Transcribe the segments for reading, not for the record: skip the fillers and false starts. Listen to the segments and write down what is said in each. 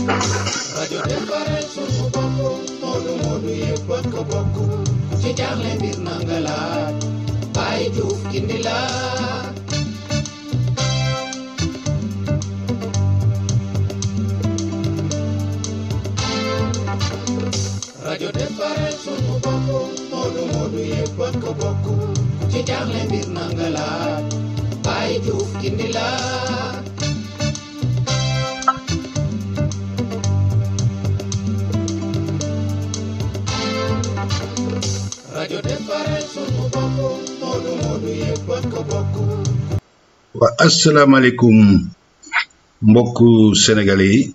rajo defaral sunu bopp moodu moodu yëpp a ko bokk ku ci jaaxle mbir na nga laaj Baye Diouf gindi la rajo defaral sunu bopp moodu moodu yëpp a ko bokk ku ci jaaxle mbir na nga laaj Baye Diouf gindi la rajo defaral sunu bopp moodu moodu yëpp a ko bokk. Waa asalaamaaleykum mbokku sénégalais yi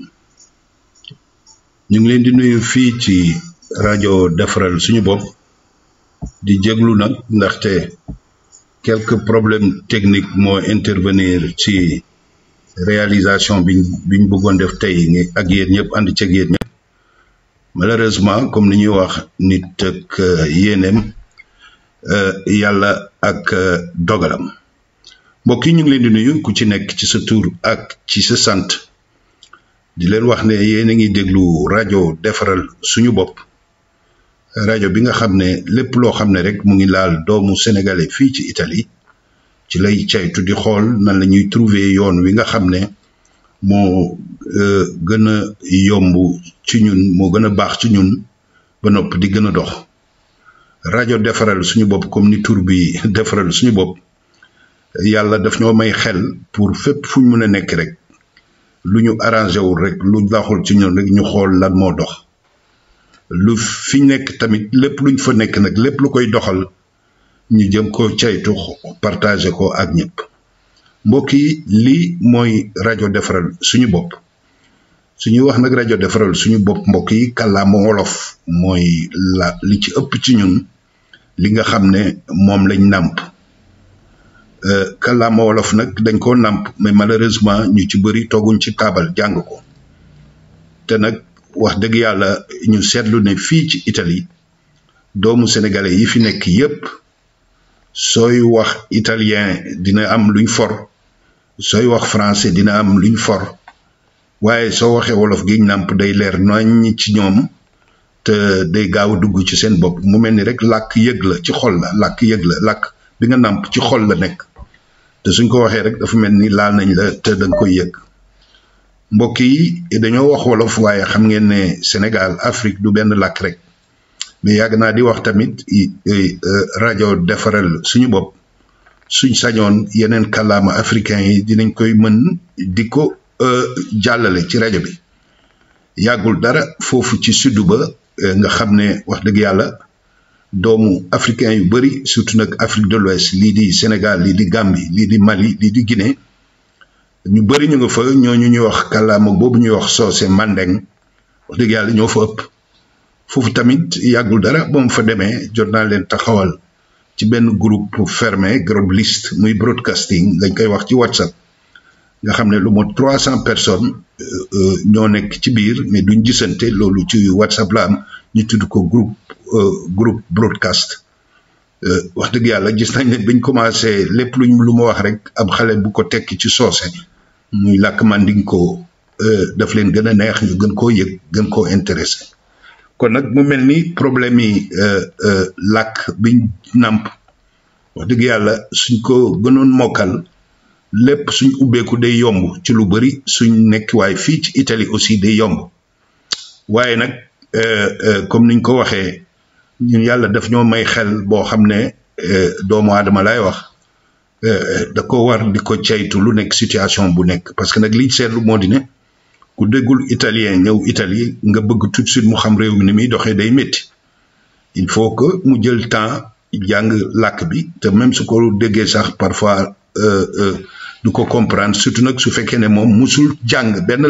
ñu ngi leen di nuyu fii ci rajo defaral suñu bopp di jéglu nag ndaxte quelques problèmes techniques moo intervenir ci réalisation biñ bëggoon def tey ak yéen ñëpp ànd ceeg yéen ñëpp malheureusement comme ni ñuy wax nit ak yéeneem yàlla ak dogalam mbokk yi ñu ngi leen di nuyu ku ci nekk ci sa tur ak ci sa sant di leen wax ne yéen a ngi déglu rajo defaral suñu bopp rajo bi nga xam ne lépp loo xam ne rek mu ngi laal doomu sénégalais fii ci Italie ci lay caytu di xool nan la ñuy trouver yoon wi nga xam ne moo gën a yomb ci ñun moo gën a baax ci ñun ba nopp di gën a dox rajo defaral suñu bopp comme ni tur bi defaral suñu bopp yàlla daf ñoo may xel pour fépp fu ñu mën a nekk rek lu ñu arrangé wul rek lu baaxul ci ñun rek ñu xool lan moo dox lu fi nekk tamit lépp luñ fa nekk nag lépp lu koy doxal ñu jëm ko caytu partagé ko ak ñëpp mbokk yi lii mooy rajo defaral suñu bopp suñuy wax nag rajo defaral suñu bopp mbokk yi kàllaama wolof mooy li ci ëpp ci ñun li nga xam ne moom lañ nàmp kàllaama wolof nag dañ koo nàmp mais malheureusement ñu ci bëri tooguñ ci taabal jàng ko te nag wax dëgg yàlla ñu seetlu ne fii ci Italie doomu sénégalais yi fi nekk yépp sooy wax italien dina am luñ for sooy wax français dina am luñ for waaye soo waxee wolof gi nàmp day leer nañ ci ñoom te day gaaw a dugg ci seen bopp mu mel ni rek làkk yëg la ci xol la làkk yëg la làkk bi nga nàmp ci xol la nekk te suñ ko waxee rek dafa mel ni laal nañ la te danga koy yëg mbokk yi dañoo wax wolof waaye xam ngeen ne Sénégal Afrique du benn làkk rek mais yàgg naa di wax tamit rajo defaral suñu bopp suñ sañoon yeneen kàllaama africain yi dinañ koy mën di ko jàllale ci rajo bi yàggul dara foofu ci sud ba nga xam ne wax dëgg yàlla doomu africain yu bari surtout nag Afrique de l'Ouest lii di Sénégal lii di Gambie lii di Mali lii di Guinée ñu bari ñu nga fa ñooñu ñuy wax kàllaama boobu ñuy wax soose mandeng wax dëgg yàlla ñoo fa ëpp foofu tamit yàggul dara ba mu fa demee jot naa leen taxawal ci benn groupe fermé groupe liste muy broadcasting lañ koy wax ci WhatsApp nga xam ne lu mot 300 personnes ñoo nekk ci biir mais duñ gisante loolu ci WhatsApp la am ñu tudd ko groupe broadcast wax dëgg yàlla gis nañ ne biñ commencé lépp lu ma wax rek ab xale bu ko tekki ci soose muy làkk mandinko daf leen gën a neex ñu gën koo yëg gën koo intéressé kon nag mu mel ni problème yi làkk biñ nàmp wax dëgg yàlla suñ ko gënoon mokkal lépp suñ ubbeeku day yomb ci lu bari suñ nekkiwaay fii ci Italie aussi day yomb waaye nag comme niñ ko waxee ñun yàlla daf ñoo may xel boo xam ne doomu aadama lay wax da ko war di ko caytu lu nekk situation bu nekk parce que nag liñ seetlu moo di ne ku déggul italien ñëw Italie nga bëgg tout de suite mu xam réew mi ni muy doxee day métti il faut que mu jël temps jàng làkk bi te même su ko déggee sax parfois du ko comprendre surtout nag su fekkee ne moom musul jàng benn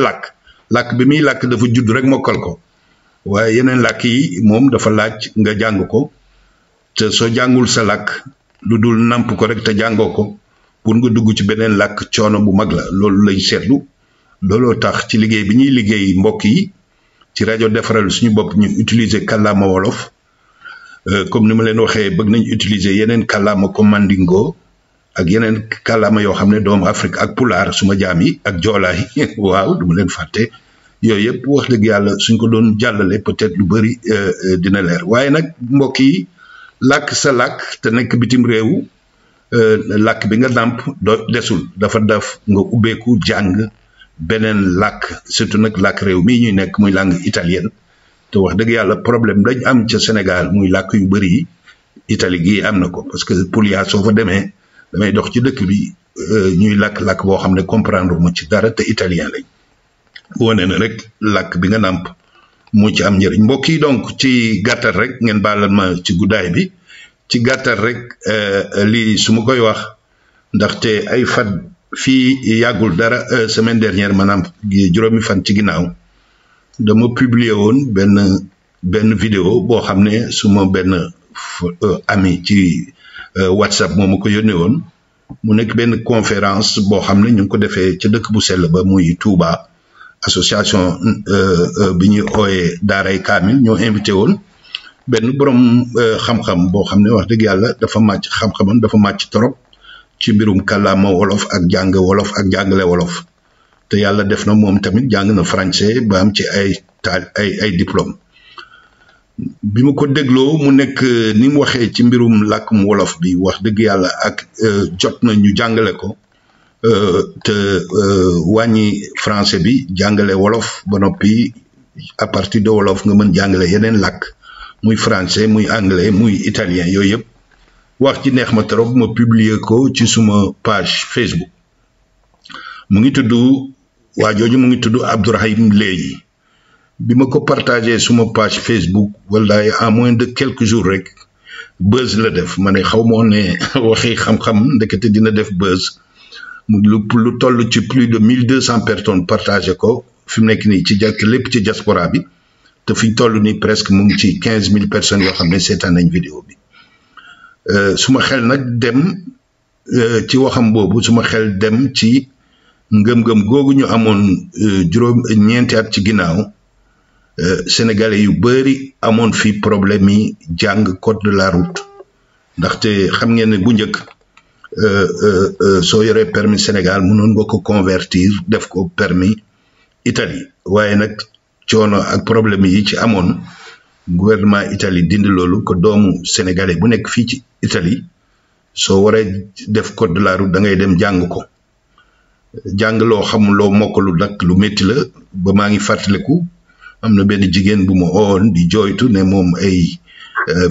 làkk bi muy làkk dafa judd rek mokkal ko waaye yeneen làkk yi moom dafa laaj nga jàng ko te soo jàngul sa làkk lu dul namp ko rek te jàngoo ko pour nga dugg ci beneen làkk coono bu mag la loolu lañ seetlu looloo tax ci liggéey bi ñuy liggéey mbokk yi ci rajo defaral suñu bopp ñu utiliser kàllaama wolof comme ni ma leen waxee bëgg nañ utiliser yeneen kàllaama comme mandingo ak yeneen kàllaama yoo xam ne doomu Afrique ak pulaar suma jaam yi ak joolaa yi waaw du ma leen fàtte yooyu yëpp wax dëgg yàlla suñ ko doon jàllale peut-être lu bëri dina leer waaye nag mbokk yi làkk sa làkk te nekk bitim réew làkk bi nga nàmp desul dafa def nga ubbeeku jàng beneen làkk surtout nag làkk réew mii ñuy nekk muy langue italienne te wax dëgg yàlla problème dañ am ca Sénégal muy làkk yu bëri yi Italie gii am na ko parce que Puglia soo fa demee damay dox ci dëkk bi ñuy làkk boo xam ne comprendre mu ci dara te italien lañ wane na rek làkk bi nga nàmp mu ci am njëriñ mbokk yi donc ci gàttal rek ngeen baalal ma ci guddaay bi ci gàttal rek lii su ma koy wax ndaxte ay fan fii yàggul dara semaine dernière maanaam juróomi fan ci ginnaaw dama publier woon benn vidéo boo xam ne suma benn ami ci WhatsApp moo ma ko yónnee woon mu nekk benn conférence boo xam ne ñu ngi ko defee ca dëkk bu sell ba muy Touba association bi ñuy ooyee Daaray Kaamil ñoo invité woon benn borom xam-xam boo xam ne wax dëgg yàlla dafa màcc xam-xamam dafa màcc trop ci mbirum kàllaama wolof ak jàng wolof ak jàngale wolof te yàlla def na moom tamit jàng na français ba am ci ay diplôme bi ma ko dégloo mu nekk ni mu waxee ci mbirum làkkum wolof bi wax dëgg yàlla ak jot na ñu jàngale ko te wàññi français bi jàngale wolof ba noppi à partir de wolof nga mën jàngale yeneen làkk muy français muy anglais muy italien yooyu yëpp wax ci neex ma trop ma publier ko ci suma page Facebook mu ngi tudd waa jooju mu ngi tudd Abdourahim Léyi bi ma ko partagé suma page Facebook wallaay en moins de quelques jours rek buzz la def ma ne xaw moo ne waxi xam-xam ndekete dina def buzz lu toll ci plus de 1200 personnes partagé ko fi mu nekk nii ci jàkk lépp ci diaspora bi te fi ñu toll nii presque mu ngi ci 15000 personnes yoo xam ne seetaan nañ vidéo bi suma xel nag dem ci waxam boobu suma xel dem ci ngëm-ngëm googu ñu amoon ñeenti at ci ginnaaw sénégalais yu bëri amoon fi problème yi jàng code de la route ndaxte xam ngeen ne bu njëkk soo yoree permis Sénégal mënoon nga ko convertir def ko permis Italie waaye nag coono ak problème yi ci amoon gouvernement Italie dindi loolu ko doomu sénégalais bu nekk fii ci Italie soo waree def code de la route da ngay dem jàng ko jàng loo xam loo mokkalu nag lu métti la ba maa ngi fàttaliku am na benn jigéen bu ma oon di jooytu ne moom ay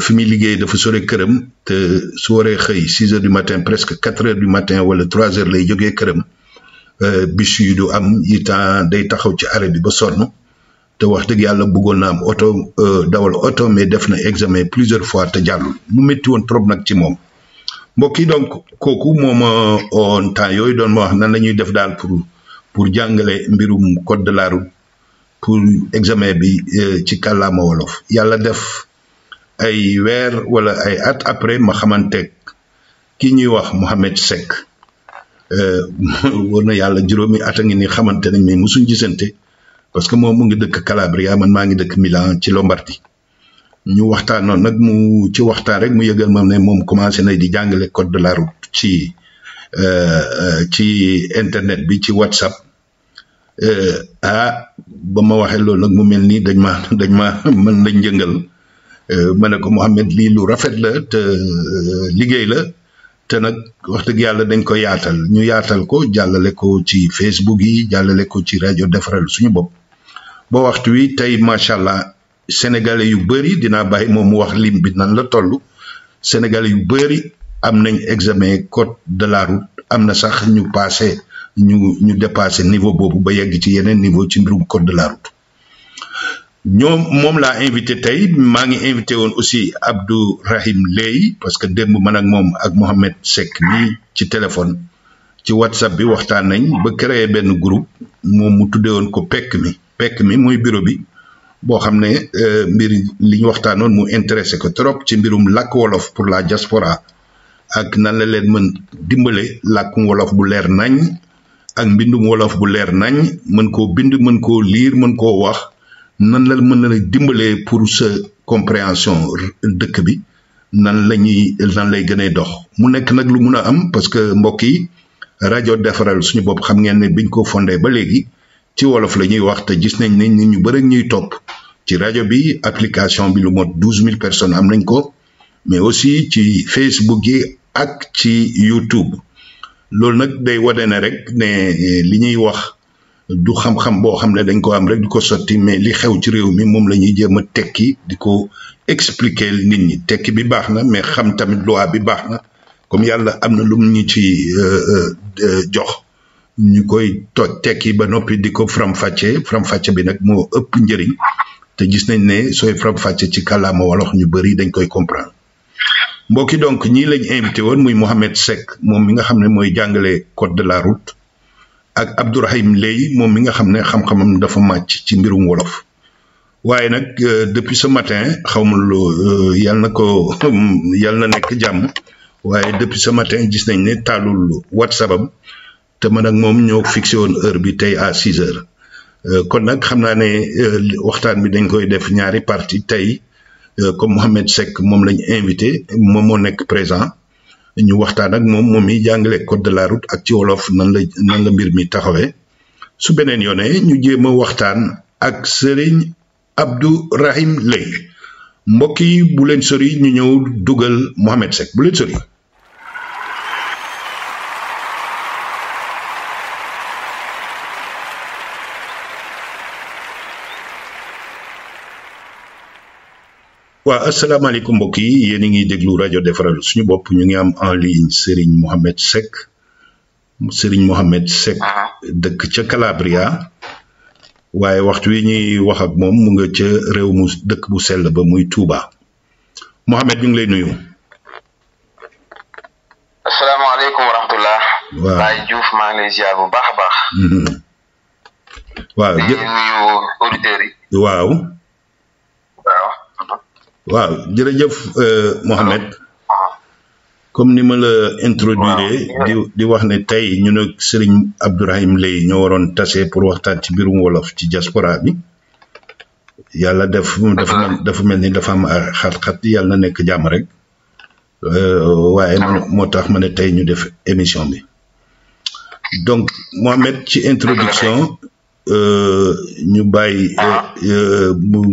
fi muy liggéey dafa sore këram te su waree xëy 6 heures du matin presque 4 heures du matin wala 3 heures lay jógee këram bis yu du am yi temps day taxaw ci arrêt bi ba sonn te wax dëgg yàlla bëggoon na am oto dawal oto mais def na examen plusieurs fois te jàllul mu métti woon trop nag ci moom mbokk yi donc kooku moom on temps yooyu doon ma wax nan la ñuy def daal pour jàngale mbirum code de la route pour examen bi ci kàllaama wolof yàlla def ay weer wala ay at après ma xamanteeg ki ñuy wax Mohamed Seck war na yàlla juróomi at a ngi ni xamante nañ mais musuñ gisante parce que moom mu ngi dëkk Calabria man maa ngi dëkk Milan ci Lombardie ñu waxtaanoon nag mu ci waxtaan rek mu yëgal ma ne moom commencé na di jàngale code de la route ci internet bi ci WhatsApp ba ma waxee loolu nag mu mel ni dañ ma mën lañ njëngal ma ne ko Mohamed lii lu rafet la te liggéey la te nag wax dëgg yàlla dañ ko yaatal ñu yaatal ko jàllale ko ci Facebook yi jàllale ko ci rajo defaral suñu bopp ba waxtu wi tey macha allah sénégalais yu bëri dinaa bàyyi moom mu wax lim bi nan la toll sénégalais yu bëri am nañ examen code de la route am na sax ñu passé ñu dépassé niveau boobu ba yegg ci yeneen niveau ci mbirum code de la route moom laa invité tey maa ngi invité woon aussi Abdourahim Léyi parce que démb man ak moom ak Mohamed Seck nii ci téléphone ci WhatsApp bi waxtaan nañ ba créé benn groupe moom mu tuddee woon ko pekk mi mooy bureau bi boo xam ne mbir li ñu waxtaanoon mu intéressé ko trop ci mbirum làkk wolof pour la diaspora ak nan la leen mën dimbale làkkum wolof bu leer nañ ak mbindum wolof bu leer nañ mën koo bind mën koo liir mën koo wax nan la mën na dimbalee pour sa compréhension dëkk bi nan lay gënee dox mu nekk nag lu mun a am parce que mbokk yi rajo defaral suñu bopp xam ngeen ne biñ ko fondé ba léegi ci wolof la ñuy wax te gis nañ ne nit ñu bëri ñuy topp ci rajo bi application bi lu mot 12 000 personnes am nañ ko mais aussi ci Facebook yi ak ci YouTube loolu nag day wane ne rek ne li ñuy wax du xam-xam boo xam ne dañ ko am rek di ko sotti mais li xew ci réew mi moom la ñuy jéem a tekki di ko expliquer nit ñi tekki bi baax na mais xam tamit loi bi baax na comme yàlla am na lu mu ñu ci jox ñu koy tekki ba noppi di ko faram-fàcce bi nag moo ëpp njëriñ te gis nañ ne sooy faram-fàcce ci kàllaama wolof ñu bëri dañ koy comprendre mbokki donc ñii lañ invité woon muy Mohamed Seck moom mi nga xam ne mooy jàngale code de la route ak Abdourahim Leye moom mi nga xam ne xam-xamam dafa màcc ci mbirum wolof waaye nag depuis ce matin xawma lu yàlla na nekk jàmm waaye depuis ce matin gis nañ ne taalul WhatsApp am te man ak moom ñoo fixé woon heure bi tey à 6 heures kon nag xam naa ne waxtaan bi dañ koy def ñaari partie tey comme Mohamed Seck moom lañ invité moom moo nekk présent ñu waxtaan ak moom mi jàngale code de la route ak ci wolof nan la mbir mi taxawee su beneen yoonee ñu jéem a waxtaan ak Serigne Abdourahim Leye mbokk yi bu leen sori ñu ñëw dugal Mohamed Seck bu leen sori. waaw asalaamaaleykum mbokk yi yéen a ngi déglu rajo defaral suñu bopp ñu ngi am en ligne Serigne Mohamed Seck dëkk ca Calabria waaye waxtu wi ñuy wax ak moom mu nga ca réew mu dëkk bu sell ba muy Touba Mohamed ñu ngi lay nuyu. asalaamaaleykum wa rahmatullah. waaw Baye Diouf maa ngi lay ziar bu baax a baax. waaw di nuyu auditeurs yi. waaw jërëjëf Mohamed comme ni ma la introduire di wax ne tey ñu ne Serigne Abdourahim Leye ñoo waroon tase pour waxtaan ci mbirum wolof ci diaspora bi yàlla dafa mel ni dafa am xat-xat yàlla na nekk jàmm rek waaye moo tax ma ne tey ñu def émission bi donc Mohamed ci introduction ñu bàyyi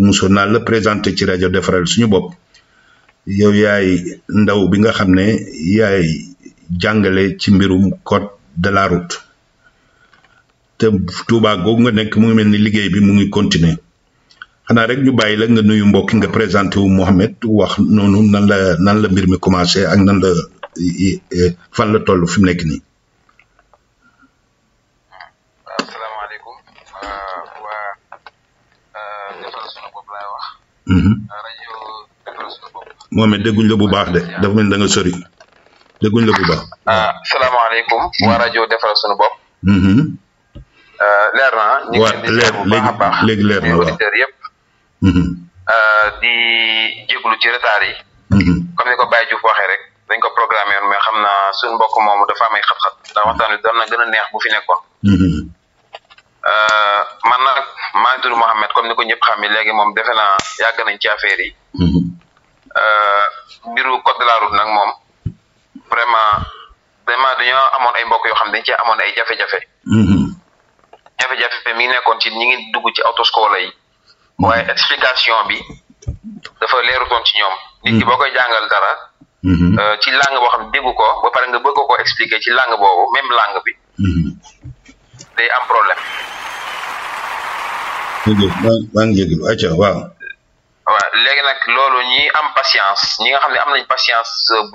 muso naa la présenté ci rajo defaral suñu bopp yow yaay ndaw bi nga xam ne yaay jàngale ci mbirum code de la route te Touba googu nga nekk mu ngi mel ni liggéey bi mu ngi continuer xanaa rek ñu bàyyi la nga nuyu mbokki nga présenté wu Mohamed wax noonu nan la mbir mi commencé ak nan la fan la toll fi mu nekk nii. Mohamed dégguñ la bu baax de dafa mel da nga sori dégguñ la bu baax. salaamaaleykum waa rajo defaral sunu bopp. leer na ñu ngi leen di bu baax léegi leer na waaw auditeurs yëpp. di jégalu ci retard yi. comme ni ko Baye Diouf waxee rek dañ ko programmé woon mais xam naa suñu mbokk moomu dafa am ay xat-xat ndax waxtaan wi doon na gën a neex bu fi nekkoon. man nag maa ngi tudd Mohamed comme ni ko ñëpp xam léegi moom defe naa yàgg nañ ci affaire yi. mbiru code de la route nag moom vraiment dañoo amoon ay mbokk yoo xam dañ cee amoon ay jafe-jafe. jafe-jafe mi ngi nekkoon ci ñi ngi dugg ci autoscole yi waaye explication bi dafa leerutoon ci ñoom. nit ki boo koy jàngal dara. ci langue boo xam ne déggu ko ba pare nga bëgg ko expliquer ci langue boobu même langue bi. day am problème. maa ngi jégalu acca waaw. waaw léegi nag loolu ñi am patience ñi nga xam ne am nañ patience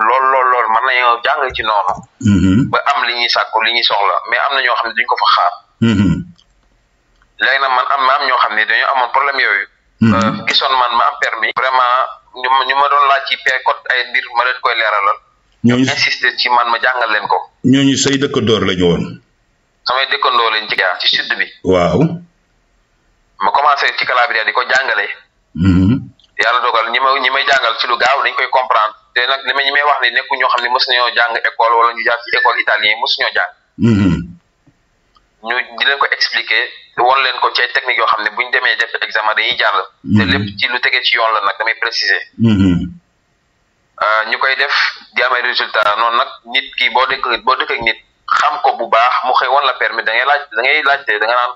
lool mën nañoo jàng ci noonu. ba am li ñuy sàkku li ñuy soxla mais am na ñoo xam ne duñ ko fa xaar. léegi nag man am ñoo xam ne dañoo amoon problème yooyu. gisoon man ma am permis. vraiment ñu ma doon laaj ci code ay mbir ma leen koy leeralal. ñooñu insister ci man ma jàngal leen ko. ñooñu say dëkkandoor lañu woon. samay dëkkandoo lañ ci sud bi. waaw. ma commencé ci Calabria di ko jàngale. yàlla dogal ñi may jàngal ci lu gaaw dañ koy comprendre te nag ñi may wax ni nekku ñoo xam ne mës nañoo jàng école wala ñu jaar ci école italien yi mësuñoo jàng. ñu di leen ko expliquer won leen ko ci ay techniques yoo xam ne bu ñu demee def examen dañuy jàll. te lépp ci lu tegee ci yoon la nag damay préciser. ñu koy def di am ay résultat noonu nag nit ki boo dëkk ak nit xam ko bu baax mu xëy woon la permis da ngay laajte da nga naan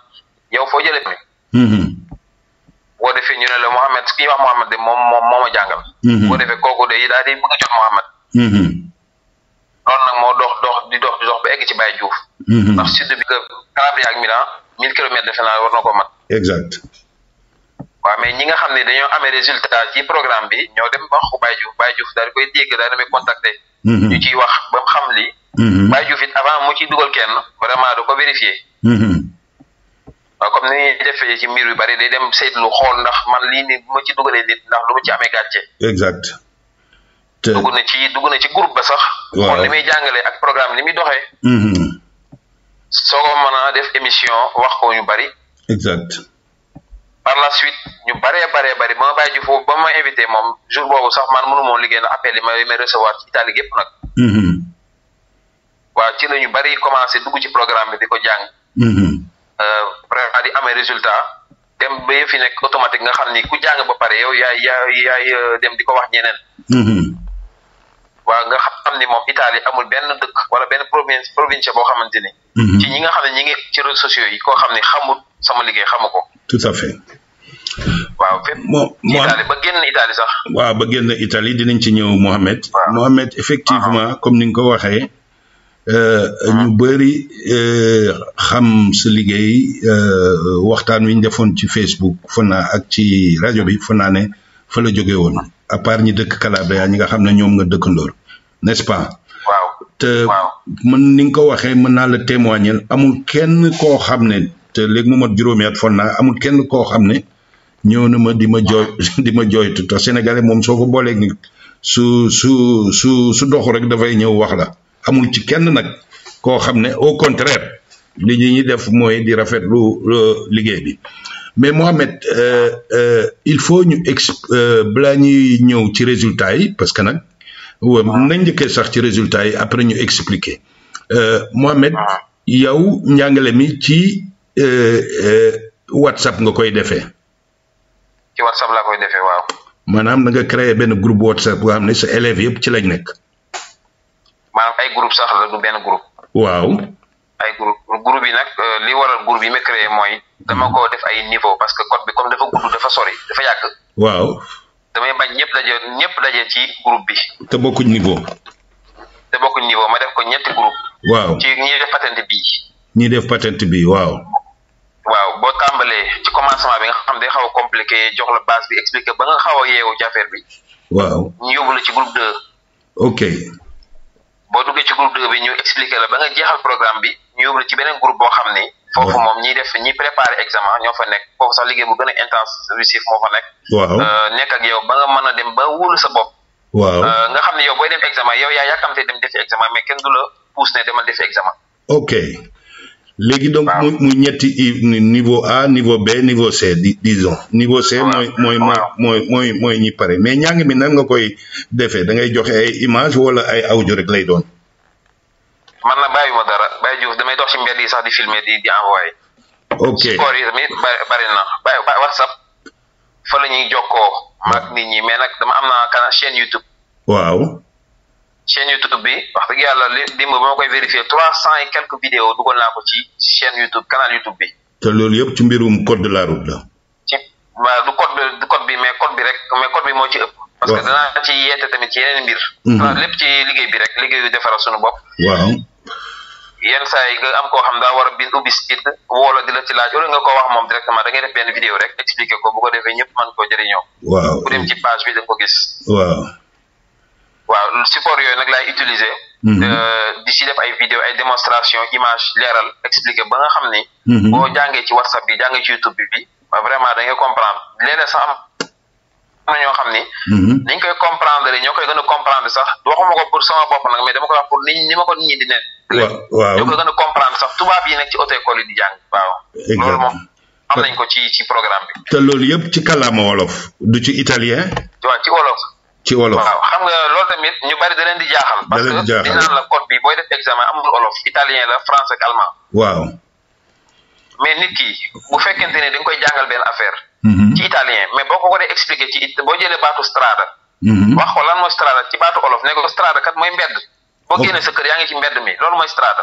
yow foo jëlee permis boo defee ñu ne la Mohamed kii wax Mohamed de moom moo ma jàngal boo defee kooku de daal di bëgg a jot Mohamed loolu nag moo dox ba egg ci Baye Diouf ndax sud bi que Calabria ak Milan 1000 kilomètres defe naa war na ko mat exact waaw mais ñi nga xam ne dañoo amee résultat ci programme bi ñoo dem wax ko Baye Diouf daal di koy dégg daal di may contacter ñu ciy wax ba mu xam li Baye Diouf it avant mu ciy dugal kenn vraiment da ko vérifier waaw comme ni ñuy defee ci mbir yu bari day dem seetlu xool ndax man lii ni bu ma ci dugalee nit ndax lu ma ci amee gàcce exact dugg na ci groupe ba sax xool li muy jàngalee ak programme li muy doxee soo ko mën a def émission wax ko ñu bari exact par la suite ñu bari ba ma Baye Diouf ba ma invité moom jour boobu sax man mënu moon liggéey na appel yi may recevoir ci Italie gépp nag waaw ci la ñu bari commencé dugg ci programme bi di ko jàng vraiment di amee résultat dem ba yëf yi nekk automatique nga xam ni ku jàng ba pare yow yaay dem di ko wax ñeneen waaw nga xam ni moom Italie amul benn dëkk wala benn province boo xamante ni ci ñi nga xam ne ñi ngi ci réseaux sociaux yi koo xam ne xamul sama liggéey xamu ko tout à fait waaw fépp Italie ba génn Italie sax waaw ba génn Italie dinañ ci ñëw Mohamed effectivement comme ni nga ko waxee ñu bëri xam sa liggéey waxtaan wi ñu defoon ci Facebook fa naa ak ci rajo bi fa naa ne fa la jóge woon à part ñi dëkk Calabria ñi nga xam ne ñoom nga dëkkandoor n'est-ce pas waaw te mën ni nga ko waxee mën naa la témoigner amul kenn koo xam ne te léegi mu mat juróomi at fon naa amul kenn koo xam ne ñëw na ma di ma jooytu te sénégalais moom soo ko booleeg ni su doxu rek dafay ñëw wax la amul ci kenn nag koo xam ne au contraire li ñuy def mooy di rafetlu liggéey bi mais Mohamed il faut ñu balaa ñuy ñëw ci résultats yi parce que nag nañ njëkkee sax ci résultats yi après ñu expliquer Mohamed yow njàngale mi ci WhatsApp nga koy defee. ci WhatsApp laa koy defee waaw. maanaam da nga créé benn groupe WhatsApp boo xam ne sa élèves yëpp ci lañ nekk. maanaam ay groupe sax la du benn groupe. waaw. ay groupe yi nag li waral groupe yi ma créé mooy dama ko def ay niveau parce que code bi comme dafa gudd dafa sori dafa yàgg. waaw. damay bañ ñëpp daje ci groupe bi. te bokkuñ niveau. ma def ko ñetti groupe. waaw ci ñi def patente bii. ñi def patente bi waaw. waaw boo tàmbalee ci commencement bi nga xam day xaw a compliqué jox la base bi expliqué ba nga xaw a yeewu ci affaire bi. waaw ñu yóbbu la ci groupe 2. ok. boo duggee ci groupe 2 bi ñu expliqué la ba nga jeexal programme bi ñu yóbbu la ci beneen groupe boo xam ni. foofu moom ñi préparé examen ñoo fa nekk foofu sax liggéey bu gën a intensif moo fa nekk. waaw nekk ak yow ba nga mën a dem ba wóolu sa bopp. waaw nga xam ne yow booy dem examen yow yaa yàkkamte dem defi examen mais kenn du la pousse ne demal defi examen. ok léegi donc mu ñetti niveau A niveau B niveau C disons niveau C mooy ñi pare mais njàng mi nan nga koy defee da ngay joxe ay image wala ay audio rek lay doon. man na bàyyiwuma dara Baye Diouf damay dox ci mbedd yi sax di filmer di envoyé. ok support yi tamit bari na WhatsApp fa la ñuy jokkoo maag nit ñi mais nag dama am na chaîne YouTube. waaw. chaîne YouTube bi wax dëgg yàlla démb ba ma koy vérifier 300 et quelques vidéos dugal naa ko ci chaîne YouTube canal YouTube bi. te loolu yëpp ci mbirum code de la route la. ci waaw du code bi mais code bi moo ci ëpp. parce que danaa ci yeete tamit ci yeneen mbir. lépp ci liggéey bi rek liggéeyu defaral suñu bopp. waaw. yenn saa yi nga am koo xam daa war a bind ubbi site woola di la ci laaj wala nga ko wax moom directement da ngay def benn vidéo rek expliqué ko bu ko defee ñëpp mën koo jëriñoo. waaw bu dem ci page bi da nga ko gis. waaw support yooyu nag laay utiliser. di ci def ay vidéo ay démonstration image leeral expliqué ba nga xam ni. boo jàngee ci WhatsApp bi jàngee ci YouTube bi vraiment da ngay comprendre léeg-léeg sax am na ñoo xam ni. niñ koy comprendre ñoo koy gën a comprendre sax waxuma ko pour sama bopp nag mais dama ko wax pour ni ma ko nit ñi di nekk. waaw ñoo koy gën a comprendre sax tubaab yi nekk ci auto école yi di jàng waaw. loolu moom am nañ ko ci programme bi. te loolu yëpp ci kàllaama wolof du ci italien. waaw ci wolof. ci wolof waaw xam nga loolu tamit ñu bari da leen di jaaxal. parce que di naan la code bi booy def examen amul wolof italien la français ak allemand. waaw. mais nit ki bu fekkente ne da nga koy jàngal benn affaire. ci italien mais boo ko waree expliquer boo jëlee baatu strada. wax ko lan mooy strada ci baatu wolof ne ko strada kat mooy mbedd. boo génnee sa kër yaa ngi ci mbedd mi loolu mooy strada.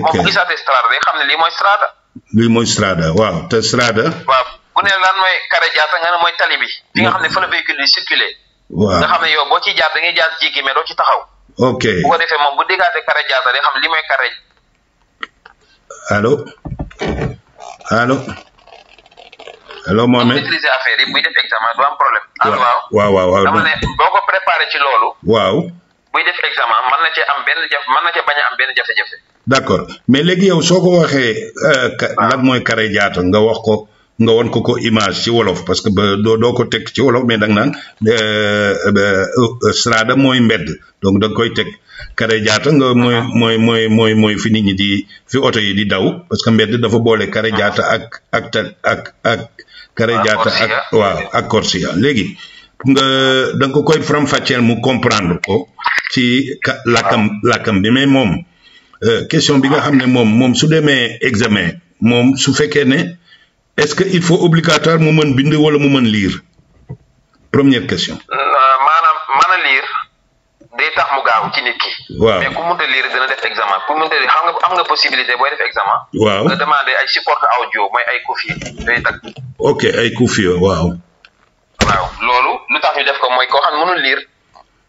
moom bu gisaatee strada day xam ne lii mooy strada. lii mooy strada waaw te strada. waaw bu ne lan mooy carreggiata nga ne mooy tali bi. fi nga xam ne fa la véhicule yi circuler. waaw nga xam ne yow boo ciy jaar da ngay jaar jéggi mais doo ci taxaw. ok bu ko defee moom bu déggaatee carreggiata day xam li mooy carré. allo allo allo Mohamed. maîtriser affaire yi buy def examen du am problème. allo waaw dama ne boo ko préparé ci loolu. waaw. buy def examen mën na cee am benn mën na cee bañ a am benn jafe-jafe. d'accord mais léegi yow soo ko waxee lan mooy carreggiata nga wax ko nga won ko image ci wolof parce que doo ko teg ci wolof mais da nga naan strada mooy mbedd donc da nga koy teg carreggiata nga mooy fi nit ñi di fi oto yi di daw parce que mbedd dafa boole carreggiata ak carreggiata ak waaw ak corsia léegi nga da nga ko koy faram-fàcceel mu comprendre ko ci làkkam bi mais moom question bi nga xam ne moom su demee examen moom su fekkee ne est-ce que il faut obligatoire mu mën bind wala mu mën lire première question. maanaam mën a lire day tax mu gaaw ci nit ki. waaw mais ku mënta lire dina def examen ku mënta lire am nga possibilité booy def examen. waaw nga demander ay support audio mooy ay cuvier yooyu tag. ok ay cuvier waaw. waaw loolu lu tax ñu def ko mooy koo xam ne mënul lire.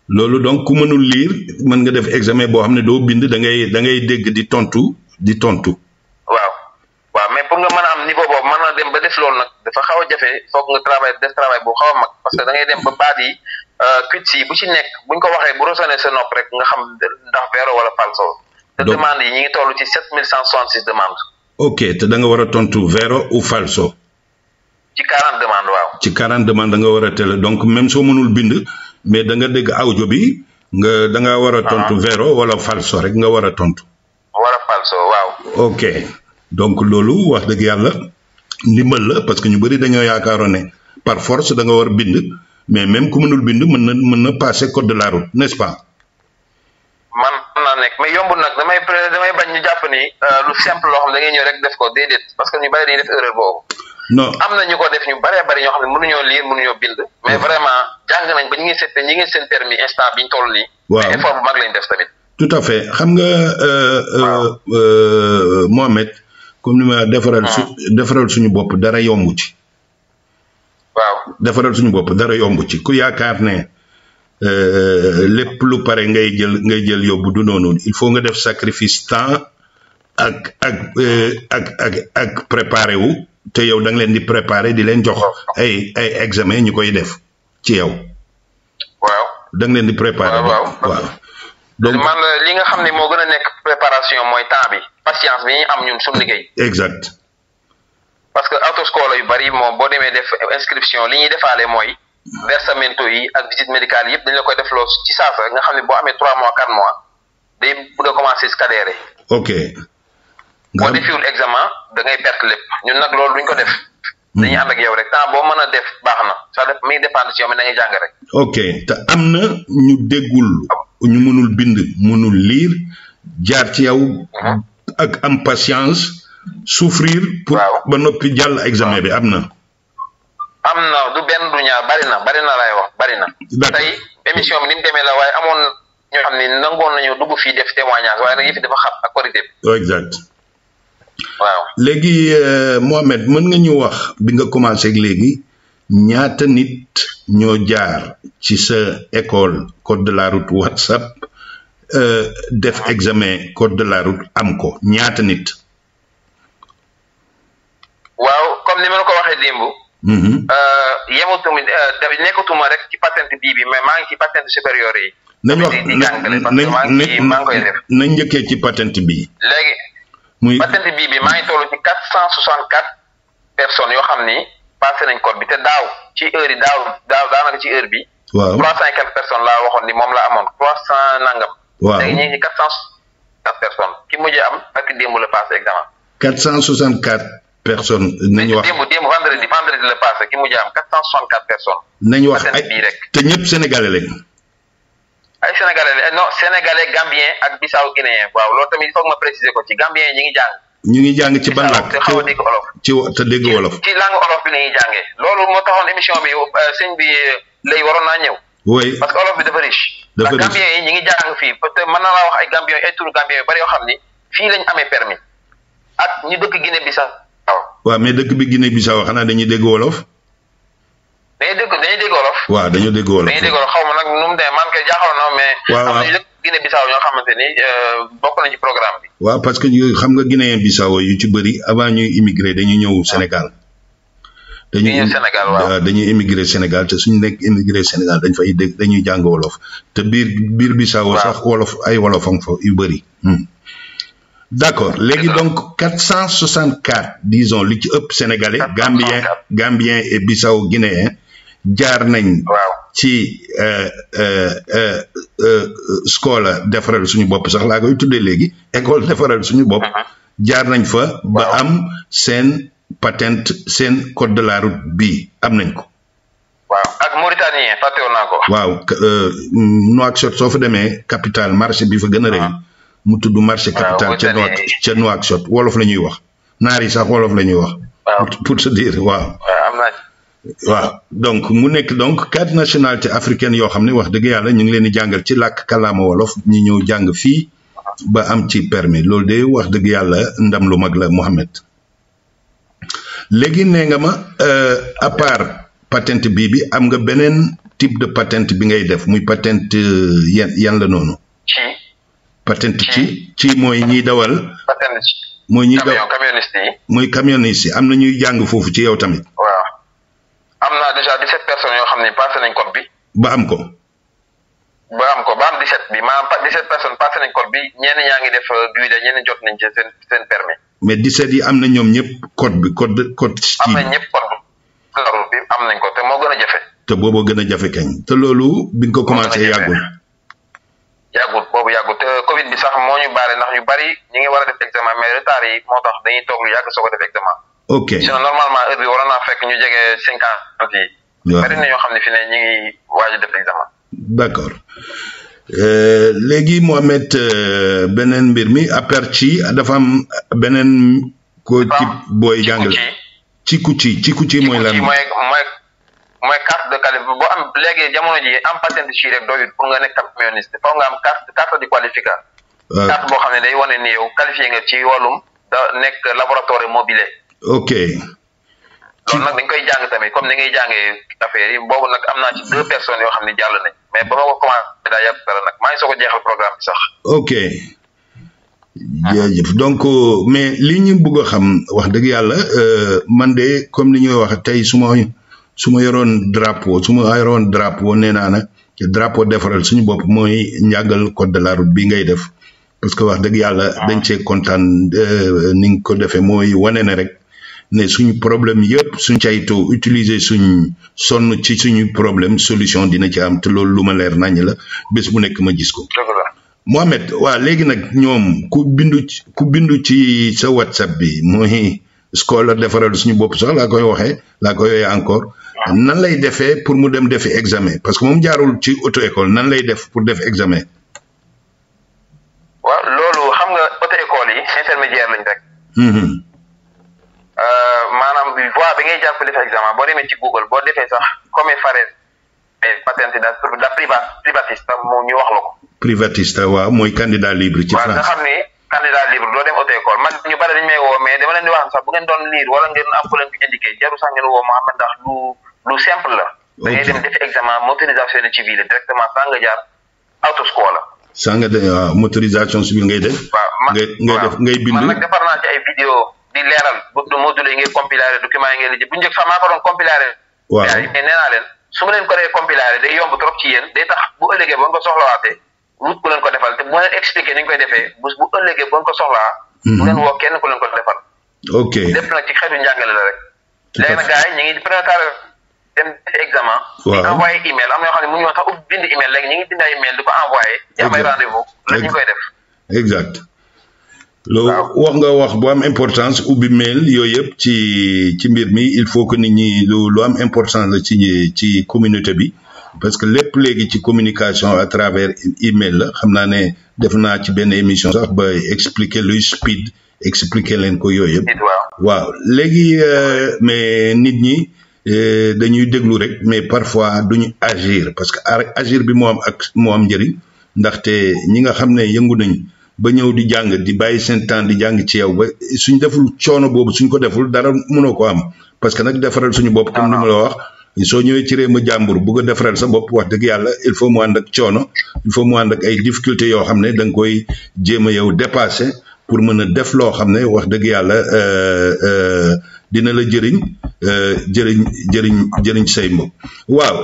loolu donc ku mënul lire mën nga def examen boo xam ne doo bind da ngay dégg di tontu. waaw mais pour nga mën a am niveau boobu mën na dem ba def loolu nag dafa xaw a jafe foog nga def travail bu xaw a mag parce que da ngay dem ba baat yi cuits yi bu ci nekk buñ ko waxee bu résonné sa nopp rek nga xam ndax vero wala falso. te demande yi ñi ngi toll ci 7166 demandes. ok te da nga war a tontu vero ou falso. ci 40 demandes waaw. ci 40 demandes da nga war a télé donc même soo mënul bind mais da nga dégg audio bi da nga war a tontu vero wala falso rek nga war a tontu. wala falso waaw. ok donc loolu wax dëgg yàlla ndimbal la parce que ñu bëri dañoo yaakaaroon ne par force da nga war bind mais même ku mënul bind mën na passer code de la route n'est-ce pas. man naa nekk mais yombul nag damay bañ ñu jàpp ni lu simple loo xam da ngay ñëw rek def ko déedéet parce que ñu bëri dañuy def erreur boobu. non am na ñu ko def ñu bëree bëri ñoo xam ne mënuñoo lire mënuñoo bind. mais vraiment jàng nañ ba ñi ngi seen permis instant biñ toll nii. waaw mais effort bu mag lañ def tamit. tout à fait xam nga. Mohamed comme ni ma defaral suñu bopp dara yomb ci. waaw defaral suñu bopp dara yomb ci ku yaakaar ne lépp lu pare ngay jël yóbbu du noonu il faut nga def sacrifice temps ak préparé wu te yow da nga leen di préparé di leen jox ay examen ñu koy def ci yow. waaw da nga leen di préparé. waaw donc man li nga xam ne moo gën a nekk préparation mooy temps bi patience bi ñuy am ñun suñu liggéey. exact. parce que autoscola yu bari moom boo demee def inscription li ñuy defaale mooy versamento yi ak visite médicale yëpp dañ la koy def loo ci saasa nga xam ne boo amee 3 mois 4 mois day bëgg a commencer scadérer. ok. boo defiwul examen da ngay perte lépp ñun nag loolu duñ ko def. dañuy ànd ak yow rek temps boo mën a def baax na ça mi ngi dépendre ci yow mi da ngay jàng rek. ok te am na ñu déggul ñu mënul bind mënul lire jaar ci yow. ak am patience souffrir. pour ba noppi jàll examen bi am na. am na du benn du ñaar bari na lay wax bari na. tey émission bi ni mu demee la waaye amoon ñoo xam ne nangoon nañu dugg fii def témoignage waaye nag yëf dafa xam ak qualité bi. exact. waaw léegi Mohamed mën nga ñu wax bi nga commencé ak léegi ñaata nit ñoo jaar ci sa école code de la route WhatsApp def examen code de la route am ko ñaata nit. waaw comme ni ma la ko waxee démb. yemutuma nekkatuma rek ci patente bii bi mais maa ngi ci patente supérieure yi. nañ njëkkee ci patente bi. léegi. patente bii bi maa ngi toll ci 464 personnes yoo xam ni passé nañ code bi te daaw ci heure yi daaw daanaka ci heure bi. waaw 300 et quelques personnes laa waxoon ni moom la amoon 300 nangam. waaw léegi ñu ngi ci 464 personnes ki mujjee am ak démb la passé examen. 464 personnes. nañu wax démb vendredi la passé ki mujjee am 464 personnes. nañu wax patente bii rek. te ñëpp sénégalais lañ. ay sénégalais non sénégalais gambien ak bissau guinéen waaw loolu tamit foog ma préciser ko ci gambien ñi ngi jàng. ñu ngi jàng ci ban làkk te xaw a dégg olof. te dégg wolof. ci langue olof bi la ñuy jàngee loolu moo taxoon émission bi sëñ bi lay waroon naa ñëw. oui parce que olof bi dafa riche. dafa riche gambien yi ñi ngi jàng fii peut être mën na laa wax ay gambien ay turu gambien yu bari yoo xam ni fii lañ amee permis ak ñi dëkk Guinée Bissau. waaw mais dëkk bi Guinée Bissau xanaa dañuy dégg wolof. dañuy dégg wolof. waaw dañoo dégg wolof. dañuy dégg wolof xaw ma nag nu mu demee man kay jaaxaloon na mais. waaw am na ñu dëkk Guinée Bissau ñoo xamante ni bokk nañ ci programme bi. waaw parce que xam nga Guinée Bissau yu ci bëri avant ñuy immigré dañuy ñëw Sénégal. dañuy immigré Sénégal te suñu nekk immigré Sénégal dañ fay dégg dañuy jàng wolof te biir Bissau sax wolof ay wolofam fa yu bëri. D'accord léegi donc 464 disons li ci ëpp sénégalais gambien et Bissau guinéen jaar nañ ci scola defaral suñu bopp sax laa koy tuddee léegi école defaral suñu bopp jaar nañ fa ba am seen patente seen code de la route bii am nañ ko. waaw ak Mauritanien fàttewoon naa ko. waaw Nouakchott soo fa demee capital marché bi fa gën a rëy. mu tudd marché capital ca Nouakchott wolof la ñuy wax naar yi sax wolof la ñuy wax. pour se dire waaw. waaw donc mu nekk donc 4 nationalités africaines yoo xam ne wax dëgg yàlla ñu ngi leen di jàngal ci làkk kàllaama wolof ñu ñëw jàng fii ba am ci permis loolu de wax dëgg yàlla ndam lu mag la Mohamed. léegi nee nga ma à part patente bii bi am nga beneen type de patente bi ngay def muy patente yan la noonu. patente ci mooy ñiy dawal. patente ci. mooy ñiy daw camioniste yi. mooy camioniste yi am na ñuy jàng foofu ci yow tamit. waaw am na déjà 17 personnes yoo xam ne passé nañ code bi. ba am ko. ba am 17 bi maanaam 17 personnes passé nañ code bi ñenn ñaa ngi def guide ñenn jot nañ ci seen permis. mais 17 yi am na ñoom ñëpp code bi code. am na ñëpp code bi am nañ ko te moo gën a jafe. te booboo gën a jafe kañ te loolu bi nga ko commencé yàggul. boobu yàggut te Covid bi sax moo ñu baare ndax ñu bari ñu ngi war a def examen mais retard yi moo tax dañuy toog lu yàgg soo ko def examen. ok sinon normalement heure bi waroon naa fekk ñu jege 50 yi. waaw bari na ñoo xam ne fi ne ñu ngi waaj a def examen. d'accord léegi Mohamed beneen mbir mi après ci dafa am beneen ko ci booy jàngale. ci kucci mooy lan. mooy carte de qualification boo am léegi jamono ji am patente ci rek doyut pour nga nekk camioniste foog nga am carte de qualification. carte boo xam ne day wane ni yow qualifié nga ci wàllum da nekk laboratoire mobile. ok. loolu nag dañ koy jàng tamit comme ni ngay jàngee affaire yi boobu nag am naa ci 2 personnes yoo xam ne jàll nañ mais ba ma ko commencé daa yàgg dara nag maa ngi soog a jeexal programme bi sax. ok. jërëjëf donc mais li ñu bëgg a xam wax dëgg yàlla man de comme ni ñuy wax tey su ma yoroon drapeau nee naa nag drapeau defaral suñu bopp mooy njàngal code de la route bi ngay def parce que wax dëgg yàlla dañ cee kontaan ni nga ko defee mooy wane ne rek ne suñu problème yëpp suñ caytoo utiliser suñ sonn ci suñu problème solution dina ci am te loolu lu ma leer nañ la bés bu nekk ma gis ko. Mohamed waaw léegi nag ñoom ku bindu ci sa WhatsApp bi mooy Scola defaral suñu bopp sax laa koy yooyee encore. nan lay defee pour mu dem defi examen parce que moom jaarul ci auto école nan lay def pour def examen. waaw loolu xam nga auto école yi intermédiaire lañ rek. maanaam voie bi ngay jàpp def examen boo demee ci Google boo defee sax comme fare patente da privatista moo ñu wax la ko. privatista waaw mooy candidat libre ci France. waaw nga xam ni candidat libre doo dem auto école man ñu bari dañu may woo mais dama leen di wax sax bu ngeen doon lire wala ngeen am ko leen ko indiqué jarul sax ngeen woo Mohamed ndax lu simple la. da ngay dem def examen motorisation civile directement sans nga jaar autoscola. sans nga def waaw motorisation civile ngay def. waaw ngay bind. man nag defar naa ci ay vidéo di leeral module yi ngay compiler document yi ngay lijji bu njëkk sax maa ko doon compiler. waaw mais nee naa leen su ma leen ko dee compiler day yomb trop ci yéen day tax bu ëllëgee ba nga ko soxlawaatee wut ku leen ko defal te bu ma leen expliqué ni ñu koy defee bu ëllëgee ba nga ko soxlaa. bu leen woo kenn ku leen ko defal. ok lépp nag ci xeetu njàngale la rek. léegi nag gars yi ñu ngi préparé dem def examen. waaw di envoyé email am na yoo xam ne mënuñu wax sax ubbi bind email léegi ñu ngi bind ay email di ko envoyé. di am ay rendez-vous la ñu koy def. exact loolu wax nga wax bu am importance ubbi mail yooyu yëpp ci mbir mi il faut que nit ñi lu am importance la ci communauté bi parce que lépp léegi ci communication à travers email la xam naa ne def naa ci benn émission sax ba expliquer luy speed expliquer leen ko yooyu yëpp. waaw léegi mais nit ñi dañuy déglu rek mais parfois duñu agir parce que agir bi moo am njëriñ ndaxte ñi nga xam ne yëngu nañ ba ñëw di jàng di bàyyi seen temps di jàng ci yow ba suñ deful coono boobu suñ ko deful dara mënoo ko am parce que nag defaral suñu bopp comme ni ma la wax soo ñëwee ci réew ma jàmbur bugg a defaral sa bopp wax dëgg yàlla il faut mu ànd ak coono il faut mu ànd ak ay difficultés yoo xam ne da nga koy jéem a yow dépasser pour mën a def loo xam ne wax dëgg yàlla dina la jëriñ say mbokk waaw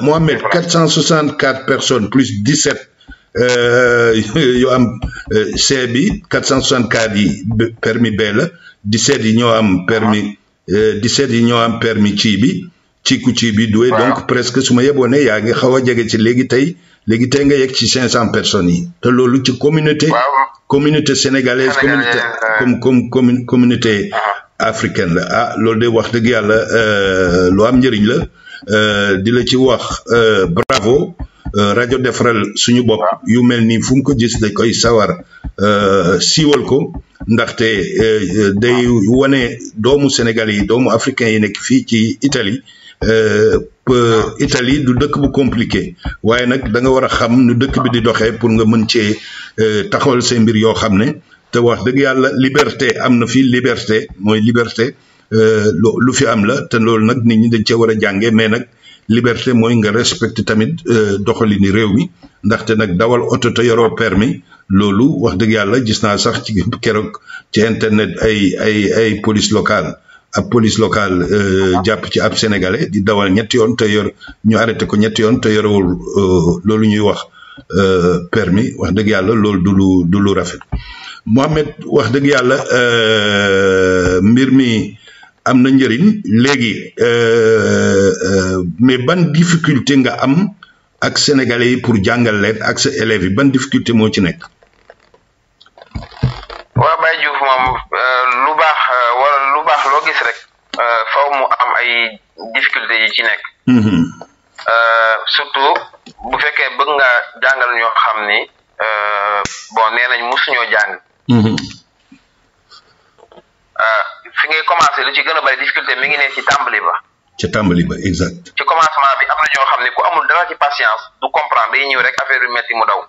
Mohamed 464 personnes plus 17 yoo am C bi 464 yi permis B la 17 yi ñoo am permis 17 yi ñoo am permis ci bi ci bi doué donc presque su ma yeboo ne yaa ngi xaw a jege ci léegi tey nga yegg ci 500 personnes yi te loolu ci communauté sénégalaise communauté africaine la loolu de wax dëgg yàlla lu am njëriñ la di la ci wax bravo rajo defaral suñu bopp yu mel nii fu mu ko gis da koy sawar siiwal ko ndaxte day wane doomu sénégalais yi doomu africain yi nekk fii ci Italie Italie du dëkk bu compliqué waaye nag da nga war a xam nu dëkk bi di doxee pour nga mën cee taxawal say mbir yoo xam ne te wax dëgg yàlla liberté am na fii liberté mooy liberté lu fi am la te loolu nag nit ñi dañ cee war a jànge mais nag liberté mooy nga respecté tamit doxalini réew mi ndaxte nag dawal oto te yoroo permis loolu wax dëgg yàlla gis naa sax ci keroog ci internet ay police locale ab police locale jàpp ci ab sénégalais di dawal ñetti yoon te ñu arrêté ko ñetti yoon te yorewul loolu ñuy wax permis wax dëgg yàlla loolu du lu rafet Mohamed wax dëgg yàlla mbir mi am na njëriñ léegi mais ban difficulté nga am ak sénégalais yi pour jàngal leen ak sa élèves yi ban difficulté moo ci nekk. waaw Baye Diouf moom lu baax wala lu baax loo gis rek faw mu am ay difficulté yi ci nekk. surtout bu fekkee bëgg nga jàngal ñoo xam ni bon nee nañ musuñoo jàng. fi ngay commencé lu ci gën a bari difficulté mi ngi ne ci tàmbali ba. Exact. ci commencement bi am na ñoo xam ne ku amul dara ci patience du comprendre day ñëw rek affaire yu metti mu daw.